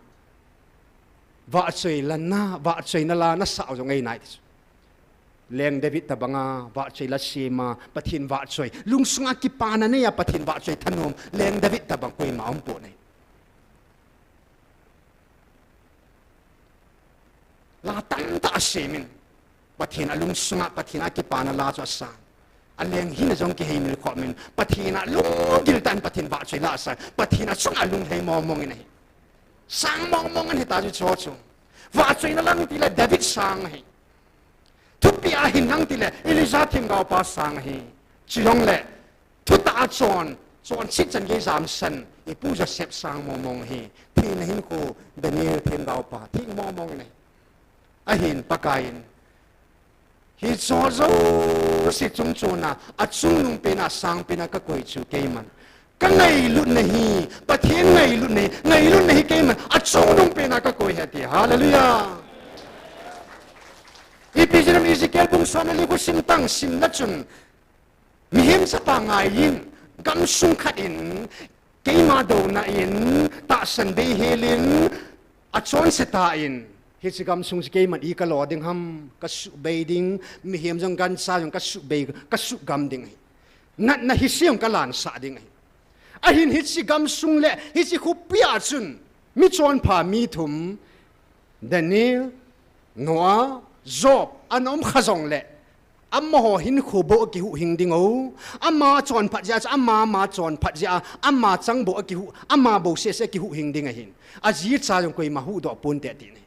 vahchoi la na, vahchoina la nasah jong ahi nai ti chu. Leng David tobanga vahchoi la sema, Pathen vahchoi. Lungsunga kipana neiya Pathen vahchoi thanom, Leng David tobang koima umpon ahi. La tamtah asemin. Pathen a lungsunga Pathen a kipana la chu asan. Aleng hina jong kiheimil khomin. Pathen a lunggil tah in Pathen vahchoi la asan. Pathen achunga lunglhai mongmong in ahi. Sang mongmong in ahi ta chu chu chu. Vahchoina lang tile David sang ahi. Thupeh a hin lang tile Elijah themgaopa sang ahi. Chujongle thutah a chon, chonset chan gei jamsan, i Pu Joseph sang mongmong ahi. Thina hinkho Daniel themgaopa, theng mongmong in ahi. Ahin Pakaiyin. Hiche jouse chungchona, achungnung pena, sangpena kakoi chu keiman. Kangailutna hi, Pathen ngailutna hi, ngailutna hi keiman, achungnung pena kakoi ahi ati. Hallelujah. Ipi jeh ham Ezekiel bung somle li khu sim tan, simna chun. Mihem chapa ngaiyin, gamsung khat in, keima douna in, tahsan bei helin, achonse tan, hiche gamsung chu keiman i kalo ding ham, kasuhbei ding, mihem jong gancha jong kasuhbei, kasugam ding ahi. Natna hise jong kalansah ding ahi. Ahin hiche gamsung le, hiche khopia chun, mi chonpha mi thum, Daniel, Noah, Job, ana um kha jongle, amaho hinkho bou akihuhhing ding o, ama chonphat jeh a chu, ama, ama chonphat jeh a, ama chang bou akihuh, ama bou sese akihuhhing ding ahin. Aji acha jong koima huhdoh ponte ati ahi.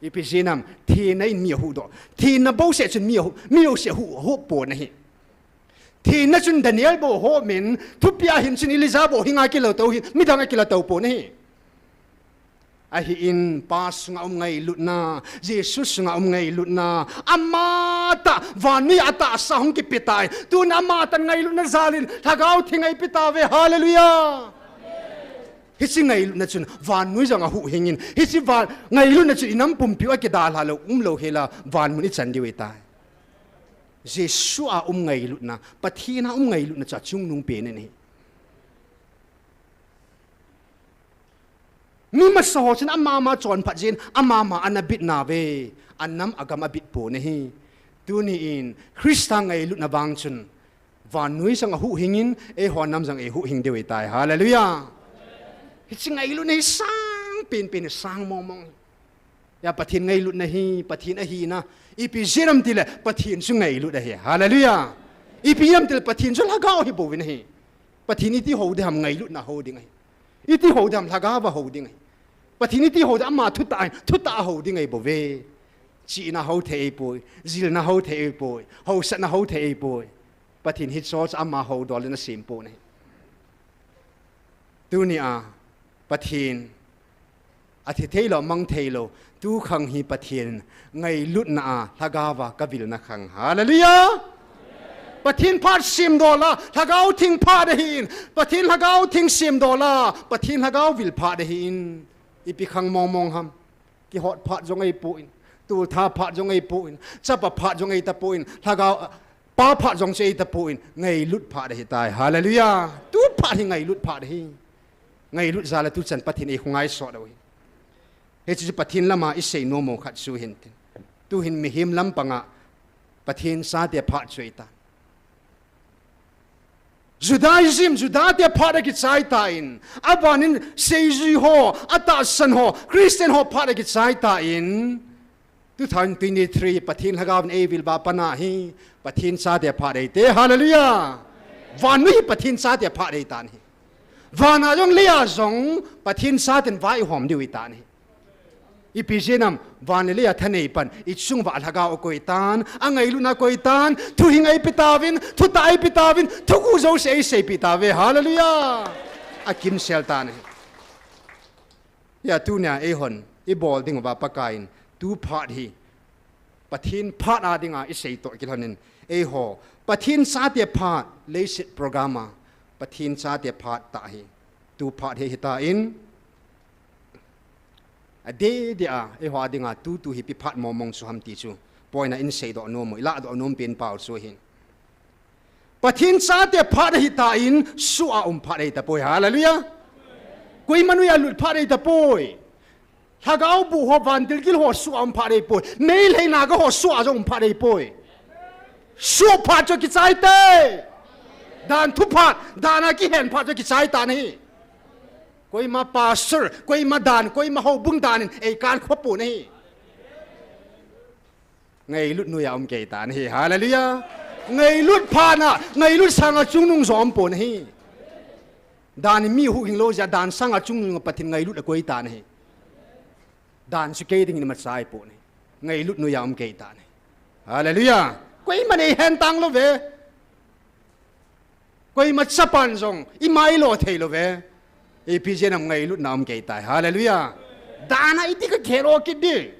Ipi jeh ham, thina in mi ahuhdoh. Thina bouseh chun mi ahuh, mi jouse ahuh, ahuh pon ahi. Thina chun Daniel bou ahuh min, thupia hin chun Elijah bou hinga kilo tou hin, midang akilo tou pon ahi. Ahin, Pa sunga um ngailutna, Jesu sunga um ngailutna, amatah, vannoi a tahsa hung kipetai, tun amatah ngailutna jalin, Lhagao Theng eipetauve, hallelujah. Hiche ngailutna chun, vannoi jong ahuhhingin, hiche van, ngailutna chun inam pumpiu akidalha lou, umlou hela, vanmun ichan diu ahitai. Jesu a um ngailutna, Pathen a um ngailutna chu achungnung pen ahi. Mi masa ho chun ama ama chonphat jeh in, ama ama ana bitnauve, anam agam abit pon ahi. Tuni in, Christa ngailutna vang chun, vannoi jong ahuhhingin, eiho nam jong eihuhhing diu ahitai. Hallelujah. Hiche ngailutna hi sang penpen, sang mongmong. Hia Pathen ngailutna hi, Pathen ahina. Ipi jeh ham tile, Pathen chu ngailut ahi. Hallelujah. Ipi jeh ham tile, Pathen chu Lhagao ahi bouvin ahi. Pathen iti hou ding ham, ngailutna hou ding ahi. Iti hou ding ham, Lhagao va hou ding ahi. Pathen iti hou ding, ama thutah ahi, thutah ahou ding ahi bouve. Chihna hou thei ahipoi, jilna hou thei ahipoi, hausatna hou thei ahipoi. Pathen hiche chu ama hou dol in asem pon ahi. Tunia Pathen athi thei lou, mang thei lou, tu khang hi Pathen ngailutna a lhagao a kavilna khang. Hallelujah! Pathen phat sem dol a, Lhagao Theng phat ahin, Pathen Lhagao Theng sem dol a, Pathen Lhagao vil phat ahin. Ipi khang mong mong ham. Kihot phat jong ahipon, tultha phat jong ahipon, chapa phat jong ahitapon, Lhagao Pa phat jong chu ahitapon, ngailut phat ahitai. Hallelujah! Tu phat hi ngailut phat ahi. Ngailut jal a tuchan Pathen in eihung ngaisot u ahi. Hiche chu Pathen lama isei nom u khat chu hintin. Tuhin mihem lampanga Pathen chate phat chu ahitan. Judaism, Juda te phat akichai tan, aban in seijui ho, atahsan ho, Christian ho phat akichai tan, two thousand twenty-three Pathen Lhagao in eivil uva pat a hi Pathen chate phat ahite. Hallelujah! Vannoi hi Pathen chate phat ahitan ahi. Van a jong lei a jong Pathen chaten vai ihom diu ahitan ahi. Ipi jeh ham, van le lei a thanei pan, ichung uva Lhagao akoi tan, angailutna akoi tan, thuhing eipe tauvin, thutah eipe tauvin, thuguh jouse eiseipeh tauve. Hallelujah! Akimsel tan ahi. Hia tunia eihon ibol ding uva Pakai in tu phat hi Pathen phat a dinga isei toh kilhonin, eiho Pathen chate phat leiset program a Pathen chate phat tah hi tu phat hi ahitan, adeh deh a eiho a dinga tutu hi ipi phat mong mong chu ham ti chu point a isei doh nom u, ilah doh nom pen pau chu ahin. Pathen chate phat ahitan, soh a um phat ahitapoi. Hallelujah! Koima noiya lut phat ahitapoi. Lhagao boh ho, vantil gil ho soh a um phat ahipoi. Meilhei naga ho soh a jong um phat ahipoi. Soh phat chu akichai tai. Dan thu phat, dan a kihen phat chu akichai tan ahi. Koima pastor, koima dan, koima houbung dan in eikal khopon ahi. Ngailut noiya um kei tan ahi. Hallelujah! Ngailut phat a, ngailut sanga chungnung jo umpon ahi. Dan in mi huhhing lou jeh a, dan sanga chungnung a Pathen ngailut akoi tan ahi. Dan chu kei dingin imacha ahipon ahi. Ngailut noiya um kei tan ahi. Hallelujah! Koiman eihen tang lou ve. Koima chapan jong ima ilo thei lou ve. Ipi jeh ham, ngailutna um kei tai. Hallelujah! Dan a iti kakhel o kit di.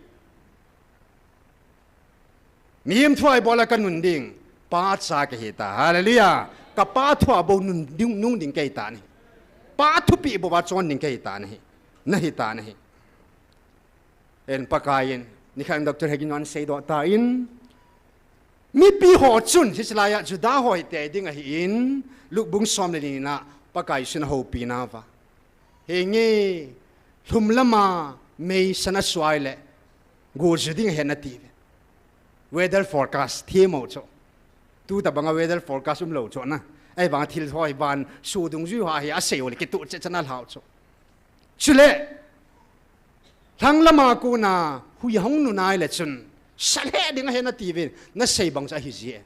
Mihem thua ibol a kanun ding, Pa cha kahi ta. Hallelujah! Kapa thua bou nun ding, nung ding kei tan ahi. Pa thupeh bou a chon ding kei tan ahi. Nahi tan ahi. Ahin Pakai in, nikhat in Doctor Hagin in asei doh tan, mipi ho chun, hiche laiya Juda ho hi tei ding ahin, Luke bung som le ni na Pakai Jesun ahoupi nauva, henge, lhum lama meisan asuai le, go ju ding ahi atiuve. Weather forecast them u chu. Tutabanga weather forecast umlou chu na. Ahivanga thil ho hi van soh dungjui ho hi asei u le kitoh cheh cheh na lhau chu. Chule, lhang lama kona hui ahung nu nai le chun, sa lheh ding ahi atiuve, nasei bang chu ahi jie.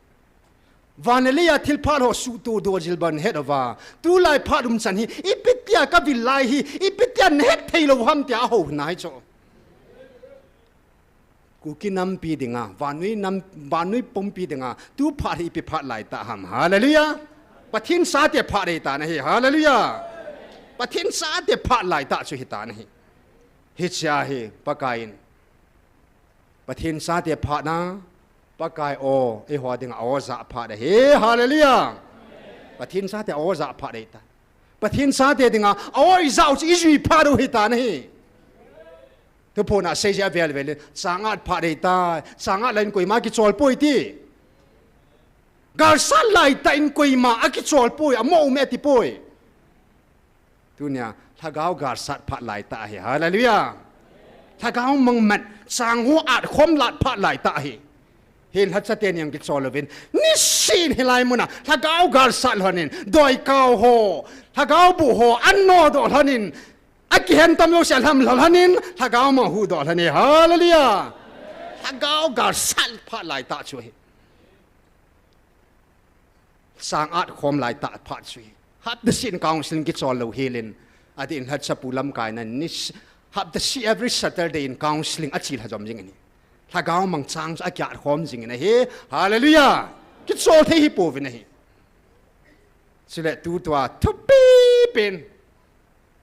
Van le leiya thil phat ho suhtoh doh jil bang het uva, tulai phat umchan hi, ipi tia kavil lai hi, ipi tia nahet thei lou ham tia ahou nai chu. Kuki nampi dinga, vannoi nam, vannoi pumpi dinga, tu phat hi ipi phat lai tah ham. Hallelujah! Pathen chate phat ahi tan ahi. Hallelujah! Pathen chate phat lai tah chu ahi tan ahi. Hichea hi, Pakai in Pathen chate phat na, Pakai o, eiho dinga o ja phat ahi. Hallelujah! Pathen chate o ja phat ahi ta. Pathen chate dinga o ijah u chu ijui phat u ahi tan ahi. Thuphon a seijeh a vel vel in, changat phat ahi ta, changat lai in koima kichol poi ti. Galsat lai tah in koima akichol poi, amo um e ati poi. Tunia, lhagao galsat phat lai tah ahi. Hallelujah! Lhagao mang mat, chang ho atkhom lat phat lai tah ahi. Hin lhacha teni jong kichol uvin, niseh in hilai muna, lhagao galsat lhonin, doikao ho, lhagao boh ho, anodoh lhonin, akihen tam jouse alhamlha lhonin, lhagao mang huhdoh lhonin. Hallelujah! Lhagao galsat phat lai tah chu ahi. Chang atkhom lai tah phat chu ahi. Hapta seh in counseling kichol lou hel in, adeh in lhacha pu lamkai nan ni, hapta seh every Saturday in counseling achi lha jom jing in ahi. Lhagao mang chang chu akiatkhom jing in ahi. Hallelujah! Kichol thei hi pouvin ahi. Chule tutua thupi pen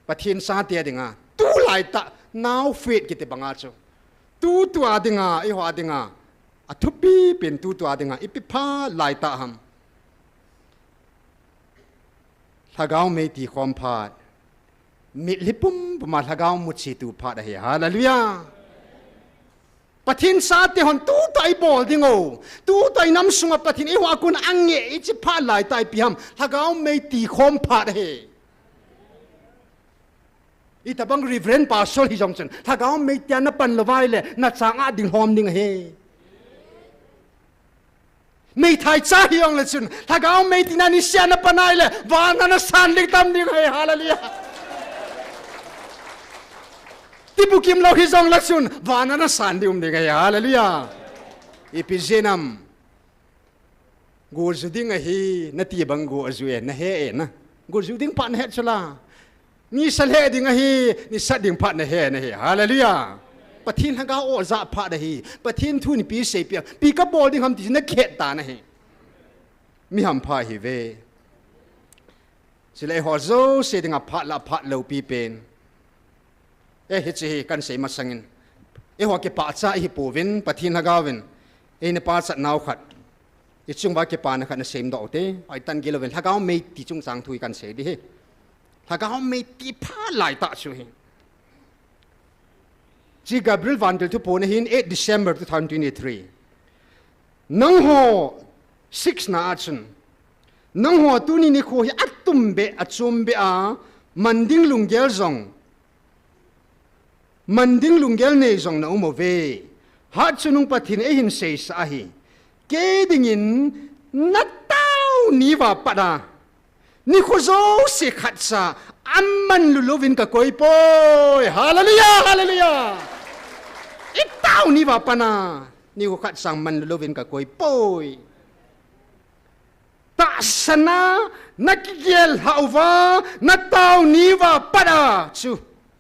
Pathen chate dinga, tulai tah, now faith kiti banga chu, tutua dinga, eiho dinga athupi pen tutua dinga ipi phat lai tah ham? Lhagao mei tikhom phat. Mitlhi pumpuma lhagao muchi tu phat ahi. Hallelujah. Pathen chate hon tutua ibol ding u, tutua inam sunga Pathen in eiho a kon angeh ichi phat lai tah ipi ham? Lhagao mei tikhom phat ahi. Itobang Reverend Pastor hijong chun, lhagao mei tia napan lou vai le, nachang a ding lhom ding ahi. Meithai cha hijong le chun, lhagao mei tina nisea napan a ahile, vana nasan ding tam ding ahi. Hallelujah. Tibukim lou hijong le chun, vana nasan ding um ding ahi. Hallelujah. Ipi jeh ham? Go ju ding ahi, nati bang go aju e, nahe e na. Go ju ding phat nahet chu la. Nisa lheh ding ahi, nisa ding phat nahe nahi. Hallelujah. Pathen lhagao o ja phat ahi. Pathen thu nipi seipi a, ipi kabol ding ham ti nakhet ta nahi. Mi hampha ihiuve. Chule eiho jouse dinga phat la phat loupi pen. Eh, hiche hi kahin sei masangin, eiho kipah cha ihi pouvin, Pathen lhagaovin eina pachat nau khat, ichung uva kipana khat ana semdoh ute. Ahi tan gil uvin, lhagao mei ti chungchang thu hi kahin sei ding ahi. Lhagao mei ti phat lai tah chu ahi. Hiche Gabriel vantil thuphon ahin, eight December two thousand twenty-three. Nangho six na a chun, nangho tuni nikho hi atum beh, achom beh a, man ding lunggel jong, man ding lunggel nei jong na um uve. Hatchungnung Pathen in eihin seisah ahi. Kei dingin natao ni uva pat a, nikho jouse khat cha aman lou louvin kakoi poi. Hallelujah, hallelujah. Itao ni uva pat a, nikho khat cha man lou louvin kakoi poi. Tahsan a nakigel lhah uva, natao ni uva pat a chu,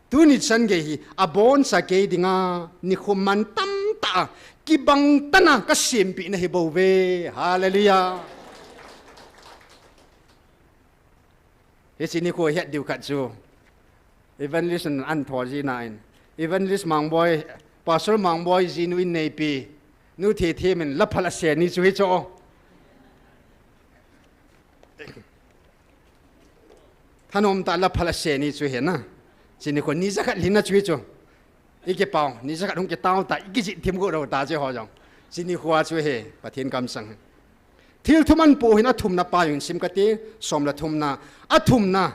tuni chan gei hi aboncha kei dinga nikho man tamtah a kibang tah a kasempeh nahi bouve. Hallelujah. Hiche nikho het diu khat chu, Evangelist in ahin thou jin ahin, Evangelist Mangboi, Pastor Mangboi jinu in neipi, Nu Thithem in laphal asei ni chu hichu. Thanom tah a laphal asei ni chu ahi na. Hiche nikho ni jakhat lhinna chu hichu. Ikipau, ni jakhat hung kitao ta, ikijih thim go lou ta hiche ho jong. Hiche nikho chu ahi, Pathen kamsang. Thil thum ahin poh hin athumna pa jong sim kate, som le thumna, athumna.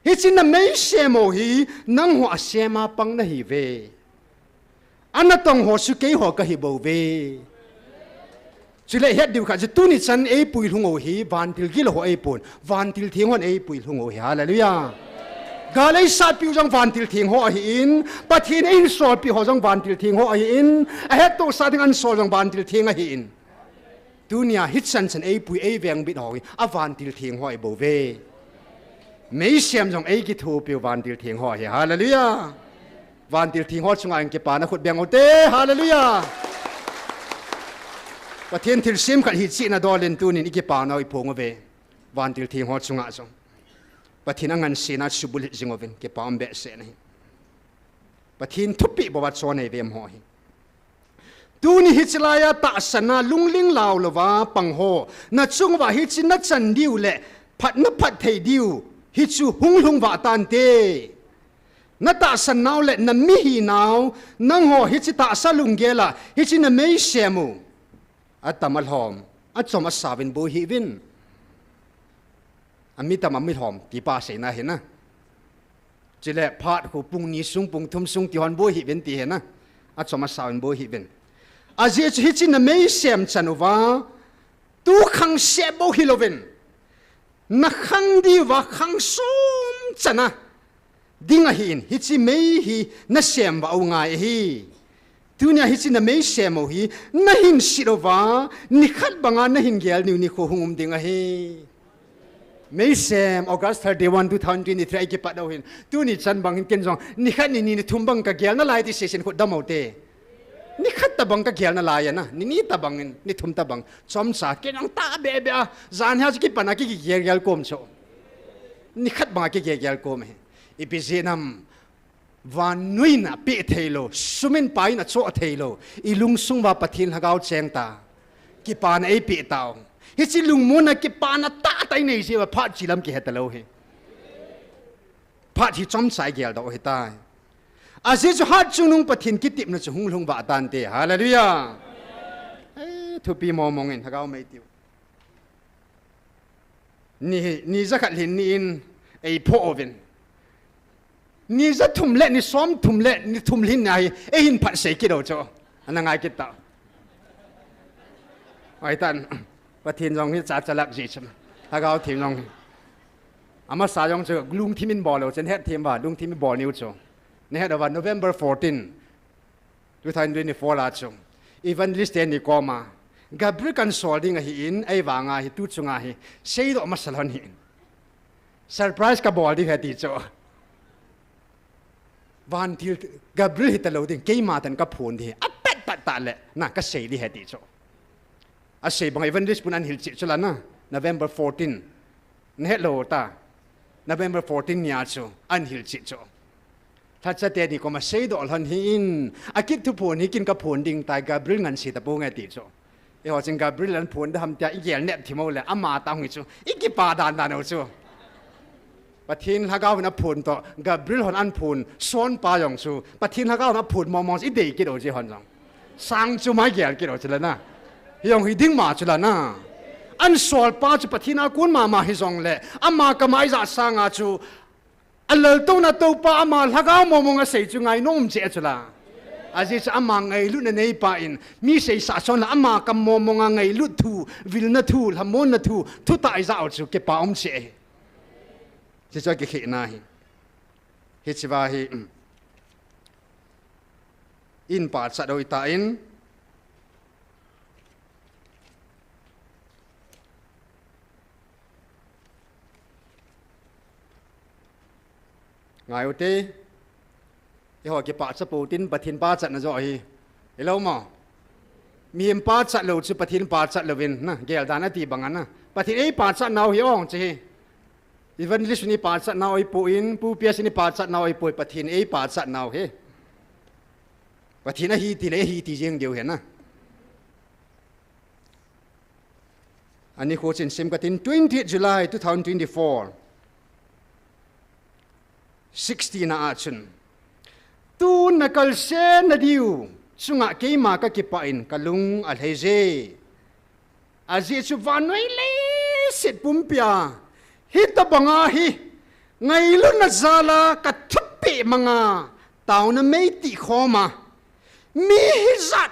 Hiche nameisem u hi, nangho asem a pang nahiuve. Anatong ho chu keiho kahi bouve. Chule het diu khat chu tuni chan eipui lhung u hi, vantil gilou ho ahipon, vantil theng hon eipui lhung u ahi. Hallelujah. Gal eisatpiu jong vantil theng ho ahin, Pathen in eisolpeh ho jong vantil theng ho ahin, ahettohsah ding ahinsol jong vantil theng ahin. Tunia hichan chan eipui eivengbit ho hi, avantil theng ho ahibouve. Meisem jong eikithopiu vantil theng ho ahi. Hallelujah. Vantil theng ho chunga hin kipana khut beng ute. Hallelujah. Pathen thilsem khat hiche nadol in tunin ikipana u iphong uve. Vantil theng ho chunga jong Pathen angansena subulhit jing uvin, kipa um behseh nahi. Pathen thupeh bou a chon eive um ho hi. Tuni hiche laiya tahsan a lungling lau louva pang ho, nachung uva hiche nachan diu le phat naphat thei diu hichu hung lhung vah tante. Natahsan nau le namihi nau, nangho hiche tahsa lunggel a hiche nameisem u atam alhom, achom asauvin boi hih uvin. Ami tam ami lhom ti pa seina ahi na. Chule phat khu pung ni sung, pung thum sung ti hon boi hih uvin ti ahi na. Achom asauvin boi hih uvin. Ajeh chu hiche nameisem chan uva, tu khang seh bou hilouvin, nakhang diuva khang som chan a ding ahin, hiche mei hi nasem vah u ngai ahi. Tunia hiche nameisem u hi nahin set uva, nikhat banga nahin gel niu nikho hung um ding ahi. Meisem, August thirty-one, two thousand twenty-three a ikipat u hin, tuni chan bang hin ken jong nikhat, nini, nithum bang kagel nalai ti seisin khut dam ute. Nikhat tabang kagel nalai ana, nini tabang in, nithum tabang, chomcha ken jong tahbeh beh a, jan hia chu kipana ki, kigel gel kom chu. Nikhat banga kigel gel kom hi. Ipi jeh ham, vannoi in apeh thei lou, sum in pai in achoh thei lou, ilungsung uva Pathen Lhagao cheng ta. Kipana eipeh tau. Hiche lungmonna kipana tahtah inei jeh uva phat chi lam kihe talou hi. Phat hi chomcha igel doh u hitai. Ajeh chu hatchungnung Pathen kitepna chu hung lhung vah tante. Hallelujah. Eh, thupi mong mong in Lhagao mei tiu. Ni, ni jakhat lhin ni in eiphoh uvin. Ni jathum le ni somthum le ni thum lhin ni a hi eihin phatsei kit u chu. Ana ngai kit tau. Hoitan, Pathen jong hi cha chalak ji chu. Lhagao Theng jong hi. Amasa jong chu lungthim in bol u chu, nahet thim uva, lungthim in bol niu chu. Nahet uva, November fourteen, two thousand twenty-four a chu, evangelist teni koma, Gabriel kahin sol ding ahin, ahivanga hi tu chunga hi seidoh masa lhon hi. Surprise kabol ding ahi ti chu. Vantil Gabriel hitalou ding, keima tah in kaphon ding ahi. Apet pat tah le, na kasei ding ahi ti chu. Asei banga evangelist pun ahin hilchet chu la na, November fourteen. Nahet lou ta. November fourteen nia chu ahin hilchet chu. Lhacha teni koma seidoh lhon hi in, akit thuphon hi kin kaphon ding tai, Gabriel ngansi taponge ti chu. Eiho chun Gabriel ahin phon da ham tia igel nep thim u le, ama tah hung hi chu, ikipa dan dan u chu. Pathen Lhagao hin aphon toh, Gabriel hon ahin phon, sonpa jong chu, Pathen Lhagao hin aphon mong mong chu idei kit u chu hon jong. Sang chu mai gel kit u chu la na. Hi jong hi ding ma chu la na. Ahin solpa chu Pathen a kon mama hijongle, ama kama ija sanga chu, alaltouna toupa ama Lhagao mong mong asei chu ngainom um cheh chu la. Ajeh chu ama ngailutna neipa in, mi seisah chon la ama kam mong monga ngailut thu, vilna thu, lhamonna thu, thutah ija u chu kipa um cheh ahi. Hiche chu akikhehna ahi. Hichea hi, um, in pachat u hitan, ngai ute, eiho kipachat pou tin Pathen pachatna joh ahi. Hilou mo? Mihem pachat lou chu Pathen pachat louvin, na, geldan ati banga na. Pathen eipachat nau hi ong chu hi. Evangelist in eipachat nau ahipoi, Pu P S in eipachat nau ahipoi, Pathen eipachat nau hi. Pathen ahi tile, ahi ti jeng diu ahi na. Ani khu chin sim katin, twenty-eight July two thousand twenty-four, sixteen a achun. Tun nakalsen nadiu chunga keima kakipah in kalung alhai je. Ajeh chu vannoi leiset pumpia hitobanga hi ngailutna jala kathupeh manga taona mei tih khoma, mi hijat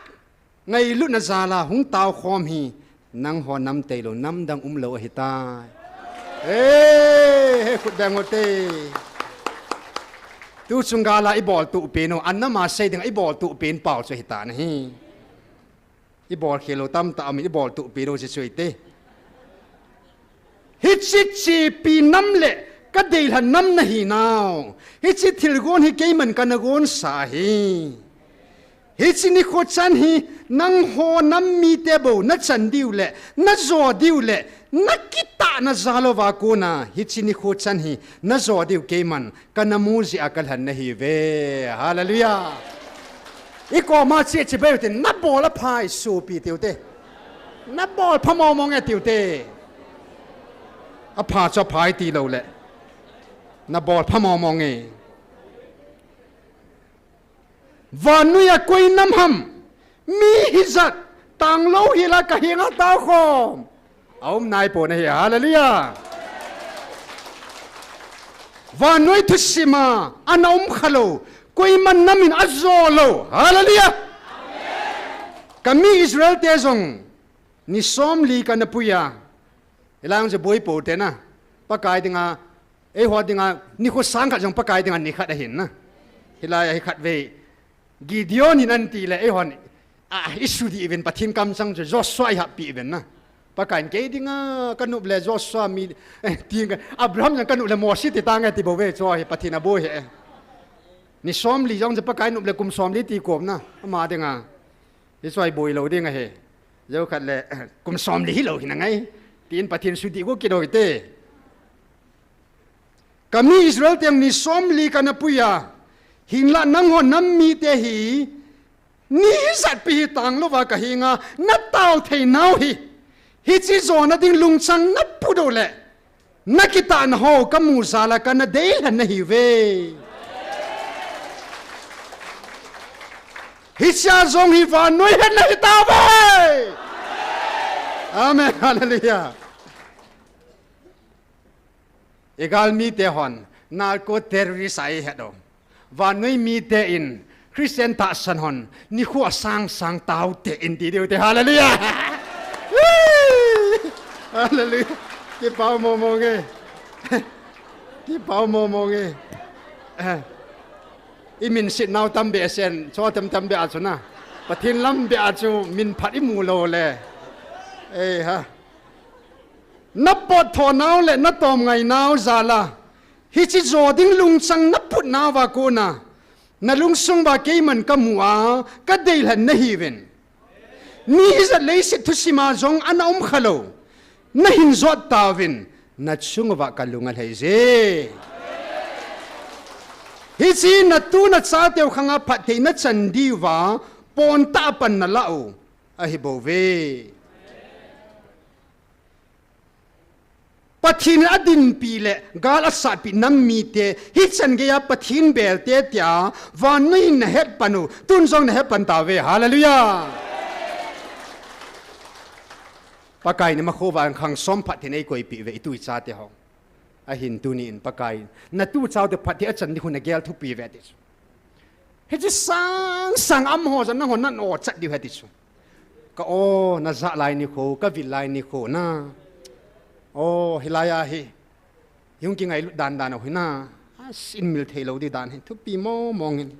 ngailutna jala hung tao khom hi, nangho nam tailou, namdang umlou ahitai. He, he khut beng ute. Tu chung gala ibol tupen u, anama sei dinga ibol tupen pau chu ahitan ahi. Ibol khel u tamtah aum in, ibol tupen u chu chu ite. Hiche chepi nam le kadeilhen nam nahi nau. Hiche thilgon hi keiman kana gonsa ahi. Hiche nikho chan hi nangho nam mite bou nachan diu le, najo diu le, nakitahna jal uva kona, hiche nikho chan hi najo diu keiman kana mu jeh a kalhen nahiuve. Hallelujah. Ikoma che chibai u te, nabol apha e sopi tiu te. Nabol pha mong mong e tiu te. Apha chu apha e tilou le, nabol pha mong mong e. Vannoiya koi nam ham, mi hijat, tanglou hila kahenga taokhom aum naipon ahi. Hallelujah. Vannoi thusima ana umkhalou, koiman nam in ajo lou. Hallelujah. Kami Israel te jong ni somli kana puiya, hilang je boi pou tena, Pakai dinga, eiho dinga nikho sang khat jong Pakai dinga nikhat ahin na. Hilai a hi khatvei Gideon in anti le, eihon, a, isudih uvin Pathen kamchang chu Joshua ihappi uvin na. Pakaiyin kei dinga kanop le Joshua mi, eh, ti, Abraham jong kanop le Mose ti tange ti bouve, chu hi Pathen aboi ahi. Ni somli jong chu Pakai nop le kum somli ti kom na, ama dinga. Hichu hi boilou ding ahi. Jou khat le, eh, kum somli hilou hina ngai, tin Pathen sudih go kit u hite. Kami Israel te ni somli kana puiya, hinlah nangho nam mite hi, ni hijat pi hi tanglouva kahenga, natao theinau hi, hiche jona ding lungchang naput uleh, nakitahna ho kamu jal a kana deilhen nahiuve. Hichea jong hi vannoi hetna hitauve. Amen. Hallelujah. Igal mite hon, narco terrorist a ihet u. Vannoi mite in, Christian tahsan hon, nikho asang sang taute in ti diu te. Hallelujah. Hallelujah. Kipah momo nge. Kipah momo nge. Eh. Imin sit nau tam beh sen, cho tam tam beh a chu na. Pathen lam beh a chu min phat imu lou le. Eh ha. Napot tho nau le natom ngai nau jal a, hiche jo ding lungchang naput nauva kona, nalungsung uva keiman kamu a, kadeilhen nahiuvin. Ni hijat leiset thusim a jong ana um khalou, nahin jot tauvin, nachung uva kalung alhai je. Hiche natu nachateu khanga phattheina chan diuva, pontah a pan nalah u ahibouve. Pathen in adinpi le gal asatpi nam mite, hichan geiya Pathen belte tia, vannoi in nahet pan u, tun jong nahet pan tauve. Hallelujah. Pakai in imakho uva khang som phatthei in eikoipeh uve, itu ichate ho. Ahin tuni in Pakai in, natu chaote phatthei achan ding khu nagel thupi uve ti chu. Hiche sang sang amaho jong nangho nan o chat diu ahi ti chu. Ka o najah lai nikho, kavil lai nikho na. O, hilai a hi. Hung kingailut dan dan u hi na. Asin mil thei lou di dan hi. Thupi momo ngin.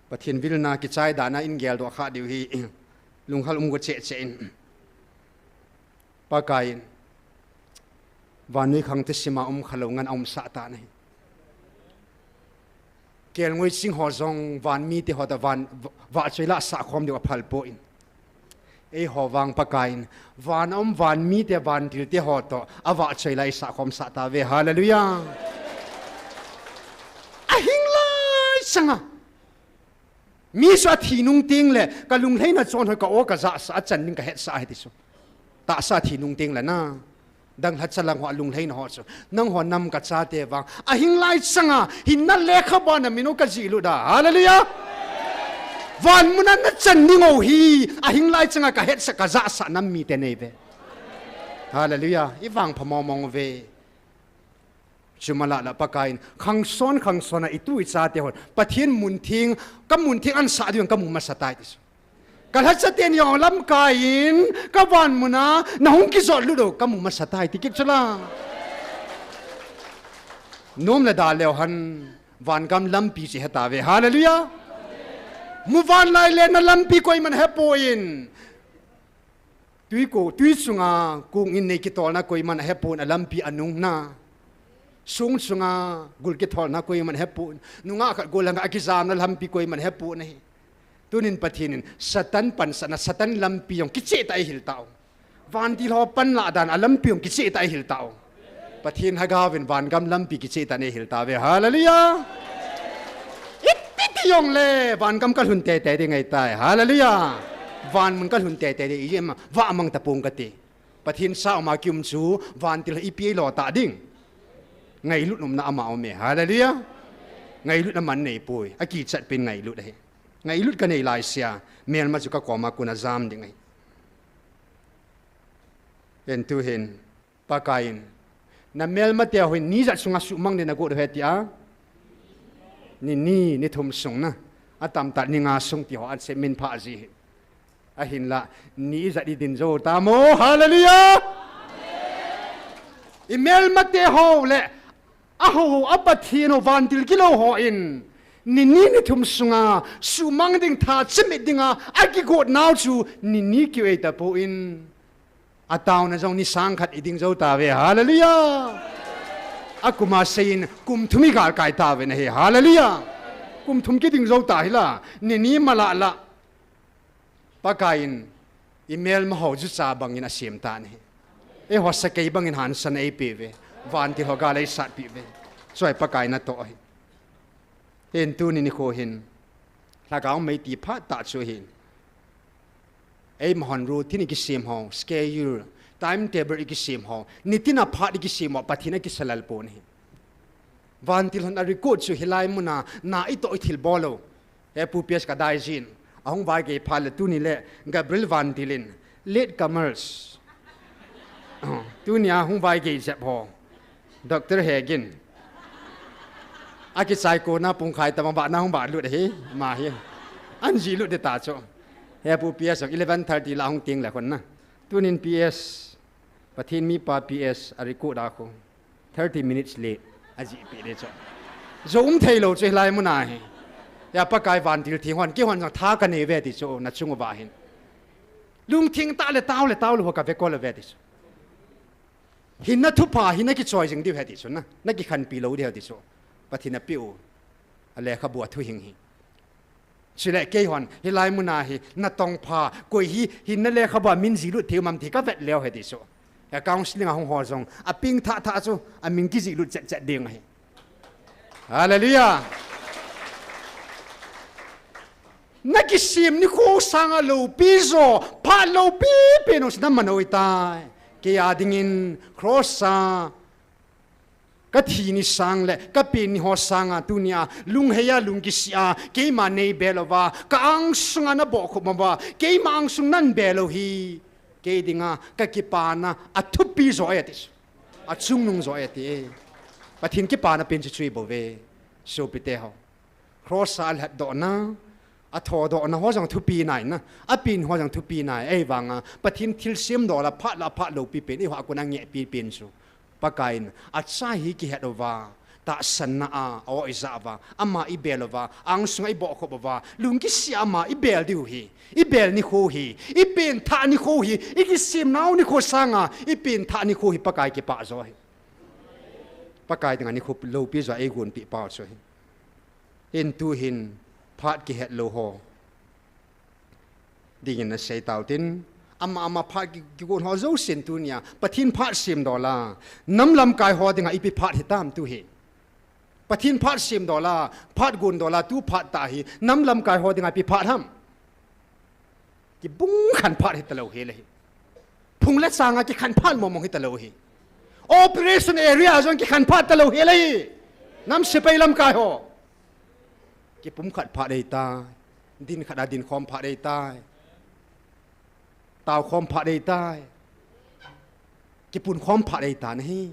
Pathen vilna kichai dan a in geldoh kha diu hi. Lunghal um go cheh cheh in. Pakai in, vannoi khang thusim a um khalou ngen aumsah tan ahi. Kelngoi ching ho jong van mite ho toh van, vahchoi lah sah khom diu aphal poi. Eiho vang Pakai in, van a um van mite vantil te ho toh, avahchoi lah isah khom sah tauve. Hallelujah. Ahing lai chang a. Mi chu athi nung teng le, ka lunglhaina chon hoi ka o ka jah sah a chan ding ka het sah ahi ti chu. Tahsa thi nung teng le na. Dang lhacha lang ho a lunglhaina ho chu. Nangho nam ka chate vang. Ahing lai chang a, hinna lekha bana min u ka jih lut a. Hallelujah. Van mun a na chan ding u hi. Ahing lai chang a ka het sah ka jah sah nam mite nei ve. Hallelujah. I vangpha momo ve. Chuma lah lah Pakai in, khangson, khangson a itu ichate hon. Pathen mun theng, ka mun theng ansah diu ka mu masa tai ti chu. Ka lhacha ten jong lamkai in, ka van mun a, na hung kijot lut u, ka mu masa tai ti kit chu la. Nom le da leu hen, van gam lampi chu he tauve. Hallelujah. Muvanlai le na lampi koiman he poi. Tui ko, tui chunga kong in nei kitolna koiman ahe pon, a lampi anung na. Sung chunga gul kitholna koiman ahe pon. Nungah khat gol langa akijamna lampi koiman ahe pon ahi. Tunin Pathen in Satan pansatna, Satan lampi jong kicheh tah a eihil tau. Vantil ho panlah dan a lampi jong kicheh tah a eihil tau. Pathen lhagao vin vangam lampi kicheh tah a eihil tauve. Hallelujah. Iti ti jongle vangam kalhun teitei ding ahitai. Hallelujah. Van mun kalhun teitei ding, ijeh inem, vah mang tapong kati. Pathen sauma kium chu vantil ipi eilo tah ding. Ngailut umna ama aume. Hallelujah. Ngailut aman neipoi. Akichat pen ngailut ahi. Ngailut kanei laisea, melma chu kakoma kon ajam ding ahi. Ken tuhin, Pakaiyin, na melmate hon ni ijat sunga suhmang ding nagot u ahi tia? Ni ni, ni thum sung na. Atamtah ni nga sung ti ho an se min pha ji hi. Ahinlah, ni ijat idin jou tam o. Hallelujah! I melmate ho le, aho ho, a Pathen ho, vantil gilou hon, ni ni ni thum sunga, suhmang ding tha chimit dinga, akigot nau chu, ni ni kiu ei tapon. Ataona jong ni sang khat iding jou tauve. Hallelujah. Akuma seiyin kum thum igalkai tauve nahi. Hallelujah. Kum thum kiding jou ta hila. Ni ni malah lah. Pakaiyin i melma ho jucha bangin asem tan ahi. Eiho sakei bangin hansan eipeuve. Vantil ho gal eisatpeh uve. Chua hi Pakai natoh ahi. Hin tuni nikho hin, lhagao mei ti phat tah chu hin, eimahon routine ikisem ho, schedule, timetable ikisem ho, nitina phat ikisem ho, Pathen akisalal pon ahi. Vantil hon a record chu hilai muna na itoh ithilbol lou. He Pu P S kadaijin, ahung vaigei phat le tuni le Gabriel Vantil in, late comers. Tunia hung vaigei jep ho, Doctor Hegin. Akichai kona pungkhai tama vahna hung vahlut ahi, ama hi. Anjihlut ding ta chu. He Pu P S jong eleven thirty la hung teng le khun na. Tunin P S, Pathen mipa P S a record a khu, thirty minutes late ajihpeh ding chu. Jou um theilou chu hilai muna hi. Hia Pakai Vantil Theng hon, keihon jong tha kanei uve ti chu, nachung uva hin. Lungtheng tah le tao le taolou ho kavekol uve ti chu. Hinna thupha hi nakichoi jing diu ahi ti chu na, nakikhenpi lou diu ahi ti chu. Pathen in apeh u, alekhabu a thuhing hi. Chule keihon hilai muna hi natongpha, koi hi hinna lekhabua min jihlut thei um am ti kavet leu ahi ti chu. Counselling a hung ho jong apengthah thah chu amin kijihlut chet chet ding ahi. Hallelujah. Nakisem nikho sanga loupi jo, phat loupi pen jong chu naman u ahitai. Kei a dingin cross a kathi ni sang le kapen ni ho sanga tunia lunghei a, lungkisih a, keima neibel uva, ka angsunga nabohkhup uva, keima angsung nanbel u hi kei dinga kakipana athupi jo ahi ati. Achungnung jo ahi ati. Pathen kipana pen chu chu ahibouve, sopite ho. Cross a alhatdohna, athodohna ho jong thupi nai na, apen ho jong thupi nai, ahivanga Pathen thilsem dola phat la phat loupi pen, eiho a kona ngehpi pen chu Pakai in acha hi kihet uva, tahsanna a, a-o ijah uva, ama ibel uva, angsunga ibohkhup uva, lungkisih a ama ibel diu hi, ibel nikho hi, ipenthah nikho hi, ikisemnau nikho sanga ipenthah nikho hi Pakai kipah jo ahi. Pakai dinga nikho loupi jo eigonpeh pau chu ahi. Hin tuhin phat kihetlou ho dingin nasei tau tin, ama ama phat ki, kigon ho jousen tunia Pathen phat semdola, nam lamkai ho dinga ipi phat hitam tu hi. Pathen phat semdola, phat gondola, tu phat tah hi nam lamkai ho dinga ipi phat ham? Kibung khan phat hitalou hel ahi. Phung le changa kikhan phat mong mong hitalou ahi. Operation area jong kikhan phat talou hel ahi. Nam sepai lamkai ho, kipumkhat phat ahitai. Dinkhat a dinkhom phat ahitai. Taokhom phat ahitai. Kipunkhom phat ahitan ahi.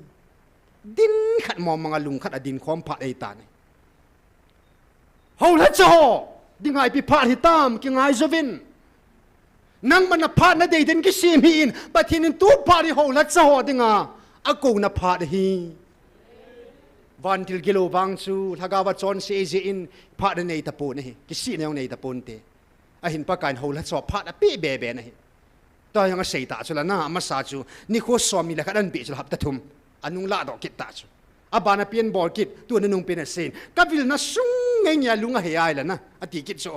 Dinkhat mong mong a lungkhat a dinkhom phat ahitan ahi. Houlhacha ho dinga ipi phat hitam kingai jouvin. Nangma naphat nadei din kisem hih in, Pathen in tu phat hi houlhacha ho dinga akouna phat ahi. Vantil gilou vang chu lhagao va chonse jeh in phat anei tapon ahi. Kisihna jong nei taponte. Ahin Pakaiyin houlhacha ho phat apeh beben ahi. Tua jong asei tah chu la na, amasa chu nikho som ni le khat anpeh chu la hapta thum. Anung lahdoh kit tah chu. Abana pen bol kit, tua nanung pen aseiyin. Kavilna sung ngei ngei a lung ahei ahile na, ati kit chu.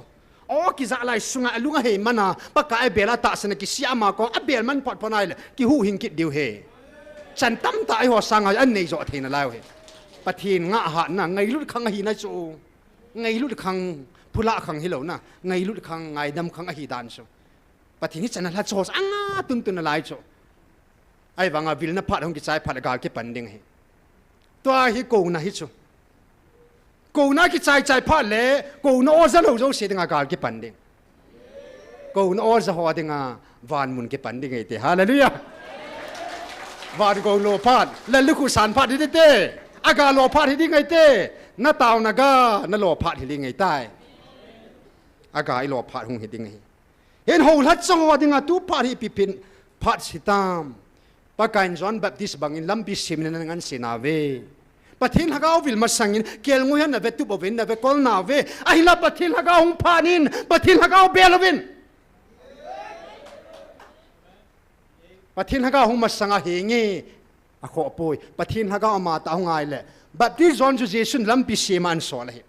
O, kijah lai sunga alung ahei mana, Pakai abel a tahsan a kisih ama kong abel man phot phot ahile, kihuhhing kit diu ahi. Chan tamtah eiho sanga anei joh theina lai u ahi. Pathen ngaihatna, ngailut khang ahina chu. Ngailut khang, phulah khang hilou na, ngailut khang, ngaidam khang ahi dan chu. Pathen hichan a lhacha ho chu anga tuntun nalai chu. Ahivanga vilna phat hung kichai phat le gal kipan ding ahi. Tua hi kouna hi chu. Kouna kichai chai phat le, kouna oja lou jouse dinga gal kipan ding. Kouna oja ho dinga vanmun kipan ding ahite. Hallelujah. Van gou lo phat, lallukhuh san phat hiding ahite. Aga lo phat hiding ahite. Natao naga, nalo phat hiding ahitai. Aga ilo phat hung hiding ahi. Hin houlhacha ho dinga tu phat hi ipi pin phat hitam. Pakaiyin John Baptist bangin lampi semin ana nganse nauve. Pathen lhagao vil masangin kelngoi a navetup uvin, navekol nauve. Ahinla Pathen lhagao hung phat in, Pathen lhagao bel uvin. Pathen lhagao hung masanga henge akhoh poi. Pathen lhagao amatah hung ahile. Baptist John chu Jesun lampi sema ahinsol ahi.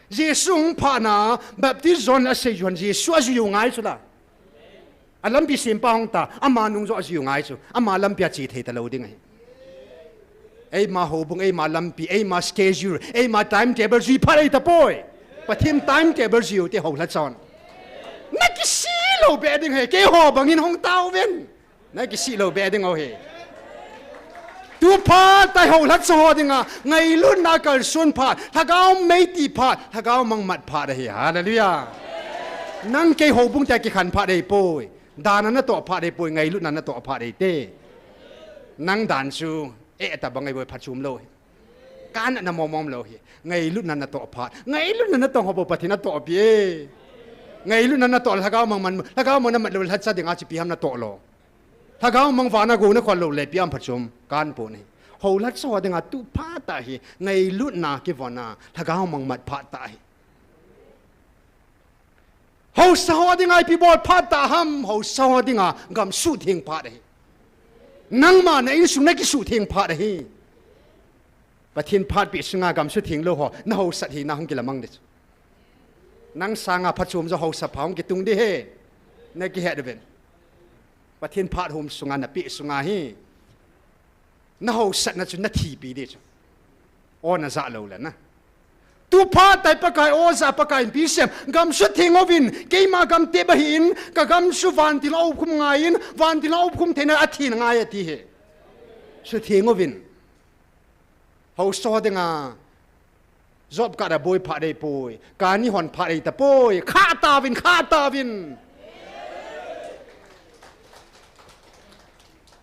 Jesu hung phatna, Baptist John in asei u hin Jesu ajui u ngai chu la. A lampi sempa hung ta, ama nung jo jiu ngai chu, ama lampi a che thei talou ding ahi. Eima houbung, eima lampi, eima schedule, eima timetable jui phat ei tapoi. Pathen timetable jiu te houlhat chon. Na kisih lou be ding ahi, keiho bangin hung tauvin. Na kisih lou be ding ahi. Tu phat tai houlhat cha ho dinga, ngailutna kalson phat, lhagao mei ti phat, lhagao mangmat phat ahi. Hallelujah. Nang kei houbung te kikhen phat ei poi. Dan a natoh phat ei poi, ngailutna natoh phat ei te. Nang dan chu, eh, ta bang ei boi phat chom lou hi. Kan na mom mom lou hi. Ngailutna natoh phat. Ngailutna natong ho bou Pathen natoh pi e. Ngailutna natoh lhagao mangman, lhagao mang namat lou lhacha dinga chi pi ham natoh lou. Lhagao mang vana go na khol lou le pi am phat chom kan pon ahi. Houlhat cha ho dinga tu phat ta hi. Ngailutna kivon a. Lhagao mangmat phat ta hi. Haosa ho dinga ipi bol phat ta ham, haosa ho dinga gam sutheng phat ahi. Nangma na insung na kisutheng phat ahi. Pathen phat pi sunga gam sutheng lou ho, na haosat hina hung kilamang ding chu. Nang sanga phat chom jo haosa pha hung kitung ding ahi. Na kihet uvin. Pathen phat hom sunga na pi sunga hi. Na haosatna chu na thipi ding chu. O na ja lou le na. Tu phat tai Pakai o ja Pakai pi sem. Gam sutheng uvin. Keima gam te ba hin. Ka gam chu vantil a upkhum ngai in. Vantil a upkhum theina a thina ngai ati hi. Sutheng uvin. Haosa ho dinga. Job ka da boi phat ei poi. Kani hon phat ei tapoi. Kha tauvin, kha tauvin.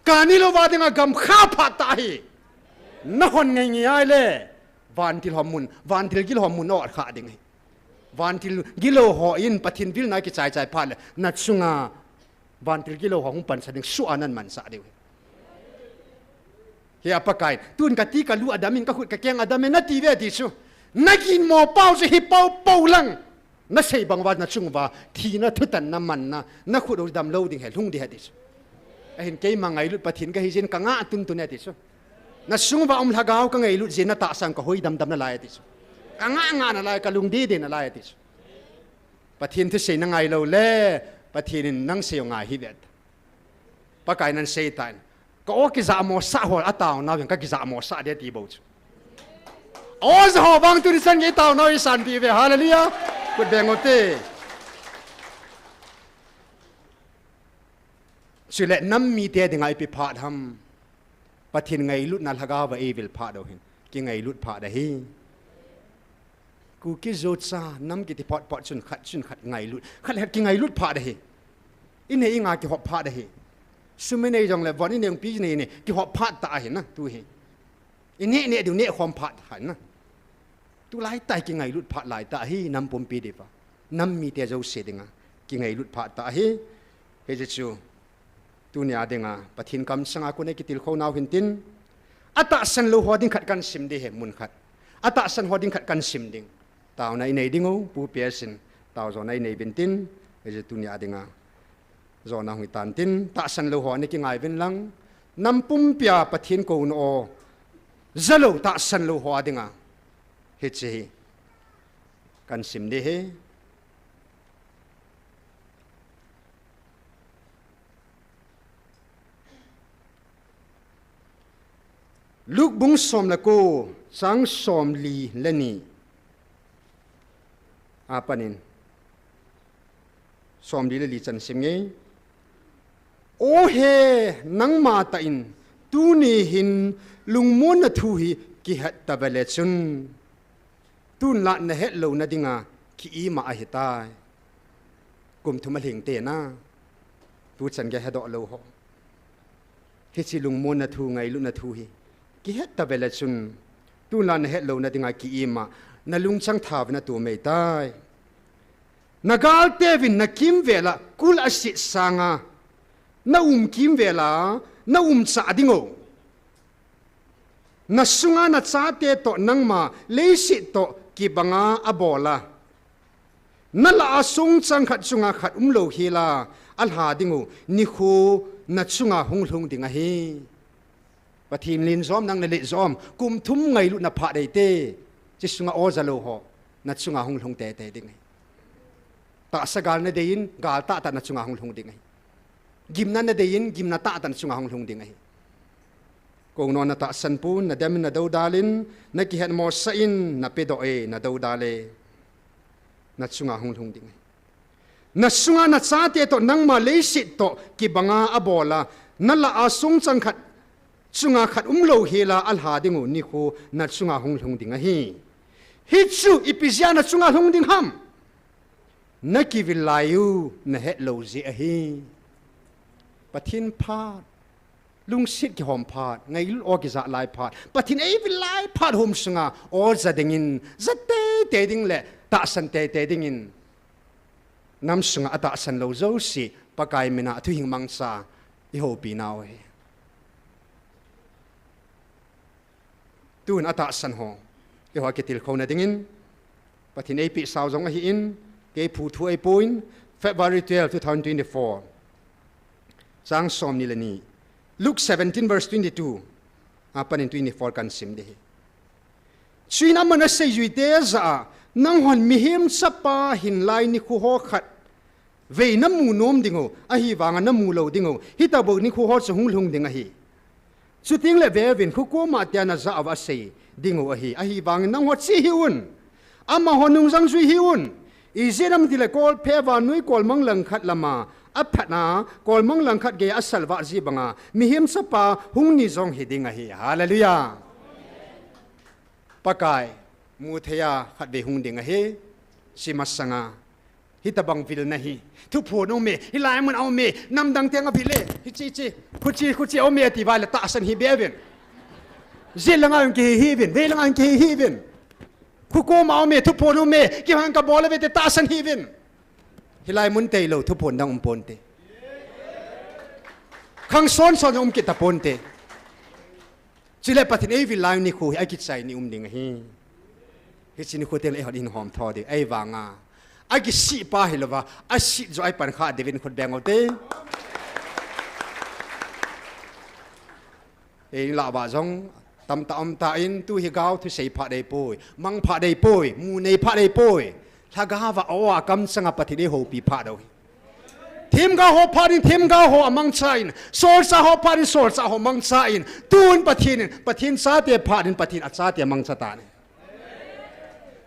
Kani lou va dinga gam kha phat ta hi. Na hon ngai ngai ai le. Vantil ho mun, vantil gil ho mun o kha ding hi. Vantil gilou ho in Pathen vilna kichai chai phat le. Na chunga vantil gilou ho hung pansa ding sua nan mansa diu hi. Hi a Pakai, tun ka ti ka lu adam in ka khut ka keng adam in na ti ve ti chu. Na ginmo pau chu hi pau pau lang. Na sei bang uva na chung uva, thina thutanna manna, na khut u dam lou ding hi lhung ding hi ti chu. Ahin keima ngailut Pathen ka hi jin ka nga tun tun hi ti chu. Na sung uva um lhagao ka ngailut jin na tahsan ka hoi dam dam nalai ti chu. Ka nga nga nalai ka lung dei dei nalai ti chu. Pathen thusei na ngai lou le, Pathen in nang sei u ngai hi vet. Pakai nan sei tan. Ka o kijamo sa ho a taonau hin ka kijamo sa ding ti bou chu. O ja ho bang tuni chan nge taonau i san ti ve. Hallelujah. Kut beng u te. Chule nam mite dinga ipi phat ham. Pathen ngailutna lhagao va ei vil phat u hin. Kingailut phat ahi. Kuki Zo cha nam kiti phot phot chun khat chun khat ngailut. Khat le khat kingailut phat ahi. I nei i nga kihop phat ahi. Sum i nei jong le von i nei pi nei nei kihop phat ta ahi na tu hi. I neh neh diu neh khom phat ahi na. Tu lai tai kingailut phat lai ta ahi nam pumpi diuva. Nam mite jouse dinga kingailut phat ta ahi. Hijeh chu Tunia dinga, Pathen kamsanga kona kitilkhou nau hintin. Atahsan lou ho ding khat kan sim ding hi mun khat. Atahsan ho ding khat kan sim ding. Taona i nei ding u, Pu Piasin. Tao jona i nei vintin. Eje tunia dinga. Jona hung i tantin. Tahsan lou ho ni kingai vin lang. Nam pumpia Pathen kouna o. Jalou tahsan lou ho dinga. Hiche hi. Kan sim ding hi. Luke bung som le ko, chang som li le ni. Apanin. Som li le li chan sim nge. O he, nangma tah in, tuni hin lungmonna thu hi kihet ta vele chun. Tun la nahet louna dinga ki-im a ahitai. Kum thum alhing tena. Tu chan gei hedoh lou ho. Hiche lungmonna thu, ngailutna thu hi. Kihet ta vele chun. Tun la nahet louna dinga ki-im a. Na lungchang tha vin atum eitai. Na galte vin na kimvel a kul asit sanga. Na um kimvel a, na um cha ding o. Na sunga na chate toh nangma leiset toh kibanga abol a. Na lah a sungchang khat chunga khat umlou hila alha ding u nikho na chunga hung lhung ding ahi. Pathen len jom nang na let jom kum thum ngailutna phat eite. Chi sunga o jalou ho na chunga hung lhung teitei ding ahi. Tahsa gal na dei in gal tahtah na chunga hung lhung ding ahi. Gimna nadei in, gimna tahtah nachunga hung lhung ding ahi. Kounoh natahsan pon, nadem in, nadoudal in, nakihetmosah in, napedoh e, nadoudal e. Nachunga hung lhung ding ahi. Nasunga nachate toh nangma leiset toh kibanga abol a, nalah a songchang khat chunga khat umlou hela alha ding u nikho nachunga hung lhung ding ahi. Hichu ipi jeh a nachunga lhung ding ham? Nakivil lai u nahet lou jeh ahi. Pathen phat, lungset kihom phat, ngailut aw kija lai phat, Pathen eivil lai phat hom sunga aw ja dingin, ja teitei ding le tahsan teitei dingin, nam sunga atahsan lou jouse Pakai mina thuhing mangcha ihoupi nau ahi. Tun atahsan ho, eiho akitilkhouna dingin Pathen eipeh sau jong ahin, kei phu thu ahipon, February twelve, two thousand twenty-four, chang somni le ni, Luke seventeen verse twenty-two apanin twenty-four kahin sim ding ahi. Chuin aman aseijuite jah a, nanghon Mihem Chapa hinlai nikho ho khatvei namu nom ding u, ahivanga namu lou ding u, hitobang nikho ho chu hung lhung ding ahi. Chutengle veuvin, kho koma tia najah uva asei ding u ahi, ahivangin nangho che hih un, amaho nungjang jui hih un. Ijeh inem itile kolphe vannoi kolmang langkhat lama aphat a, kolmang langkhat geiya asalvah ji banga Mihem Chapa hung ni jong hiding ahi. Hallelujah. Pakai mutheiya khatvei hung ding ahi. Chumasanga hitobang vilna hi, thuphon aume, hilai mun aume, namdang teng avil e, hiche, hiche, khuche, khuche aume atiuva le tahsan hih beuvin. Jet langa hung kihi hih uvin, vei langa hung kihi hih uvin. Kho koma aume, thuphon aume, kihon kabol uve ti tahsan hih uvin. Hilai mun tailou thuphon dang umponte. Khangson son um kit taponte. Chule Pathen eivil lai nikho hi akichai ni um ding ahi. Hiche nikho tengle eihon ihin homtho ding, ahivanga akisih pa hilouva, asih joh a ipan kha diuvin khut beng ute. Eilah uva jong tamtah umtan, tu hi gao thusei phat ahipoi, mang phat ahipoi, mu nei phat ahipoi. Lhagaova aw a kamchanga Pathen eihoupi phat u ahi. Themgao ho phat in themgao ho amangchan, solchah ho phat in solchah ho mangchan, tun Pathen in Pathen chate phat in Pathen achate amangcha tan ahi.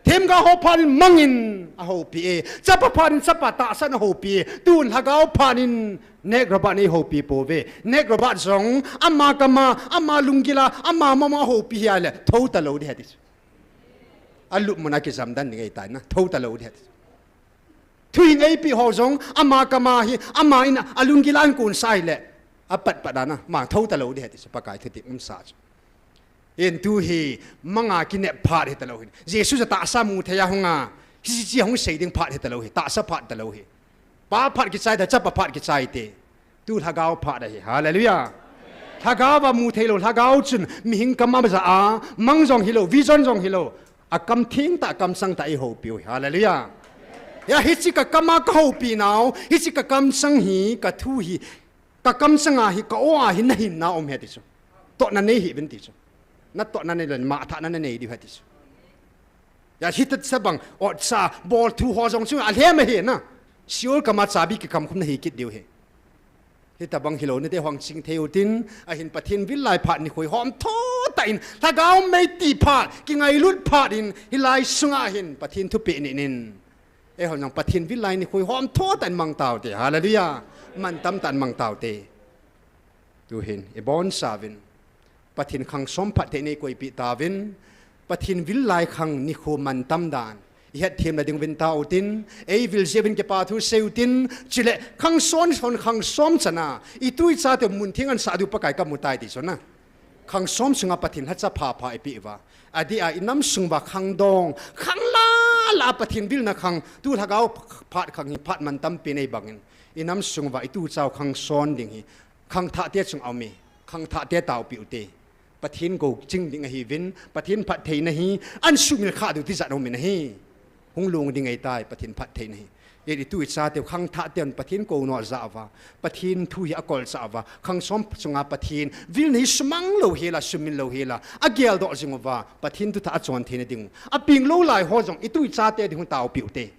Themgao ho phat in mangin ahoupi e, chapa phat in chapa tahsan ahoupi e, tun lhagao phat in Nat Roberts in eihoupi pouve. Nat Roberts jong ama kama, ama lunggila, ama mama ahoupi hia le thou talou ding ahi ti chu. Alupmun a kijam dan ding ahitai na, thou talou ding ahi ti chu. Thuhing eipeh ho jong ama kama hi, ama in alunggila ahin konsah hile, apatpat dan a, ama thou talou ding ahi ti chu, Pakai thutep umsa chu. Hin tu hi manga kinep phat hitalou hin, Jesu chu tahsa mu thei a hunga, hiche hung sei ding phat hitalou hi, tahsa phat talou hi. Pa phat kichai te, chapa phat kichai te. Tu lhagao phat ahi. Hallelujah. Lhagao va mu theilou, lhagao chun mihing kam a ja a, mang jong hilou, vision jong hilou, akam theng tah, kamchang tah eihoupiu hi. Hallelujah. Hia hiche kakam a kahoupi nau, hiche kakamchang hi, kathu hi, kakamchang a hi, ka-o a hi nahinna um ahi ti chu. Totna nei hih uvin ti chu. Natotna neilou le mathahna nanei diu ahi ti chu. Hia hitobang otcha, bolthu ho jong chu alhem ahi na. Seol kam a chabi kikamkhum nahi kit diu ahi. Hitobang hilou nate hung ching thei utin, ahin Pathen vil lai phat nikho hi homtho tah in, lhagao mei ti phat, kingailut phat in, hilai sunga hin Pathen thupeh ninin, eihon jong Pathen vil lai nikho hi homtho tah in mang taute. Hallelujah. Mantam tah in mang taute. Tuhin ibonchauvin Pathen khangsom phattheina eikoipeh tauvin, Pathen vil lai khang nikho mantam dan ihetthem na ding uvin tautin, eivil jeh uvin kipathu seiutin, chule khangson son khangsom chana itu ichateu mun theng ahinsah diu Pakai kamutai ti chu na. Khangsom sunga Pathen lhacha phapha eipeh uva, adeh a inam sung uva khangdong, khang lala Pathen vilna khang, tu lhagao phat khang hi phat mantam pen ahi bangin, inam sung uva itu chau khangson ding hi khangthahte chung aume, khangthahte taopeh ute. Pathen gou ching ding ahiuvin, Pathen phattheina hi ahin sumil khah diu tijat aumin ahi. Hung long ding ahitai Pathen phattheina hi. Hin itu ichateu khangthahten Pathen kounoh jah uva, Pathen thu hi akolchah uva, khangsom sunga Pathen vilna hi sumang lou hela, sumil lou hela, ageldoh jing uva, Pathen thuthah achon theina dingu apeng lou lai ho jong itu ichate ding hung taopeh ute.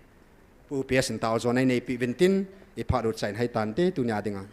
Pu P S in tao jona eineipeh uvin tin, iphat u chai in haitante tunia dinga.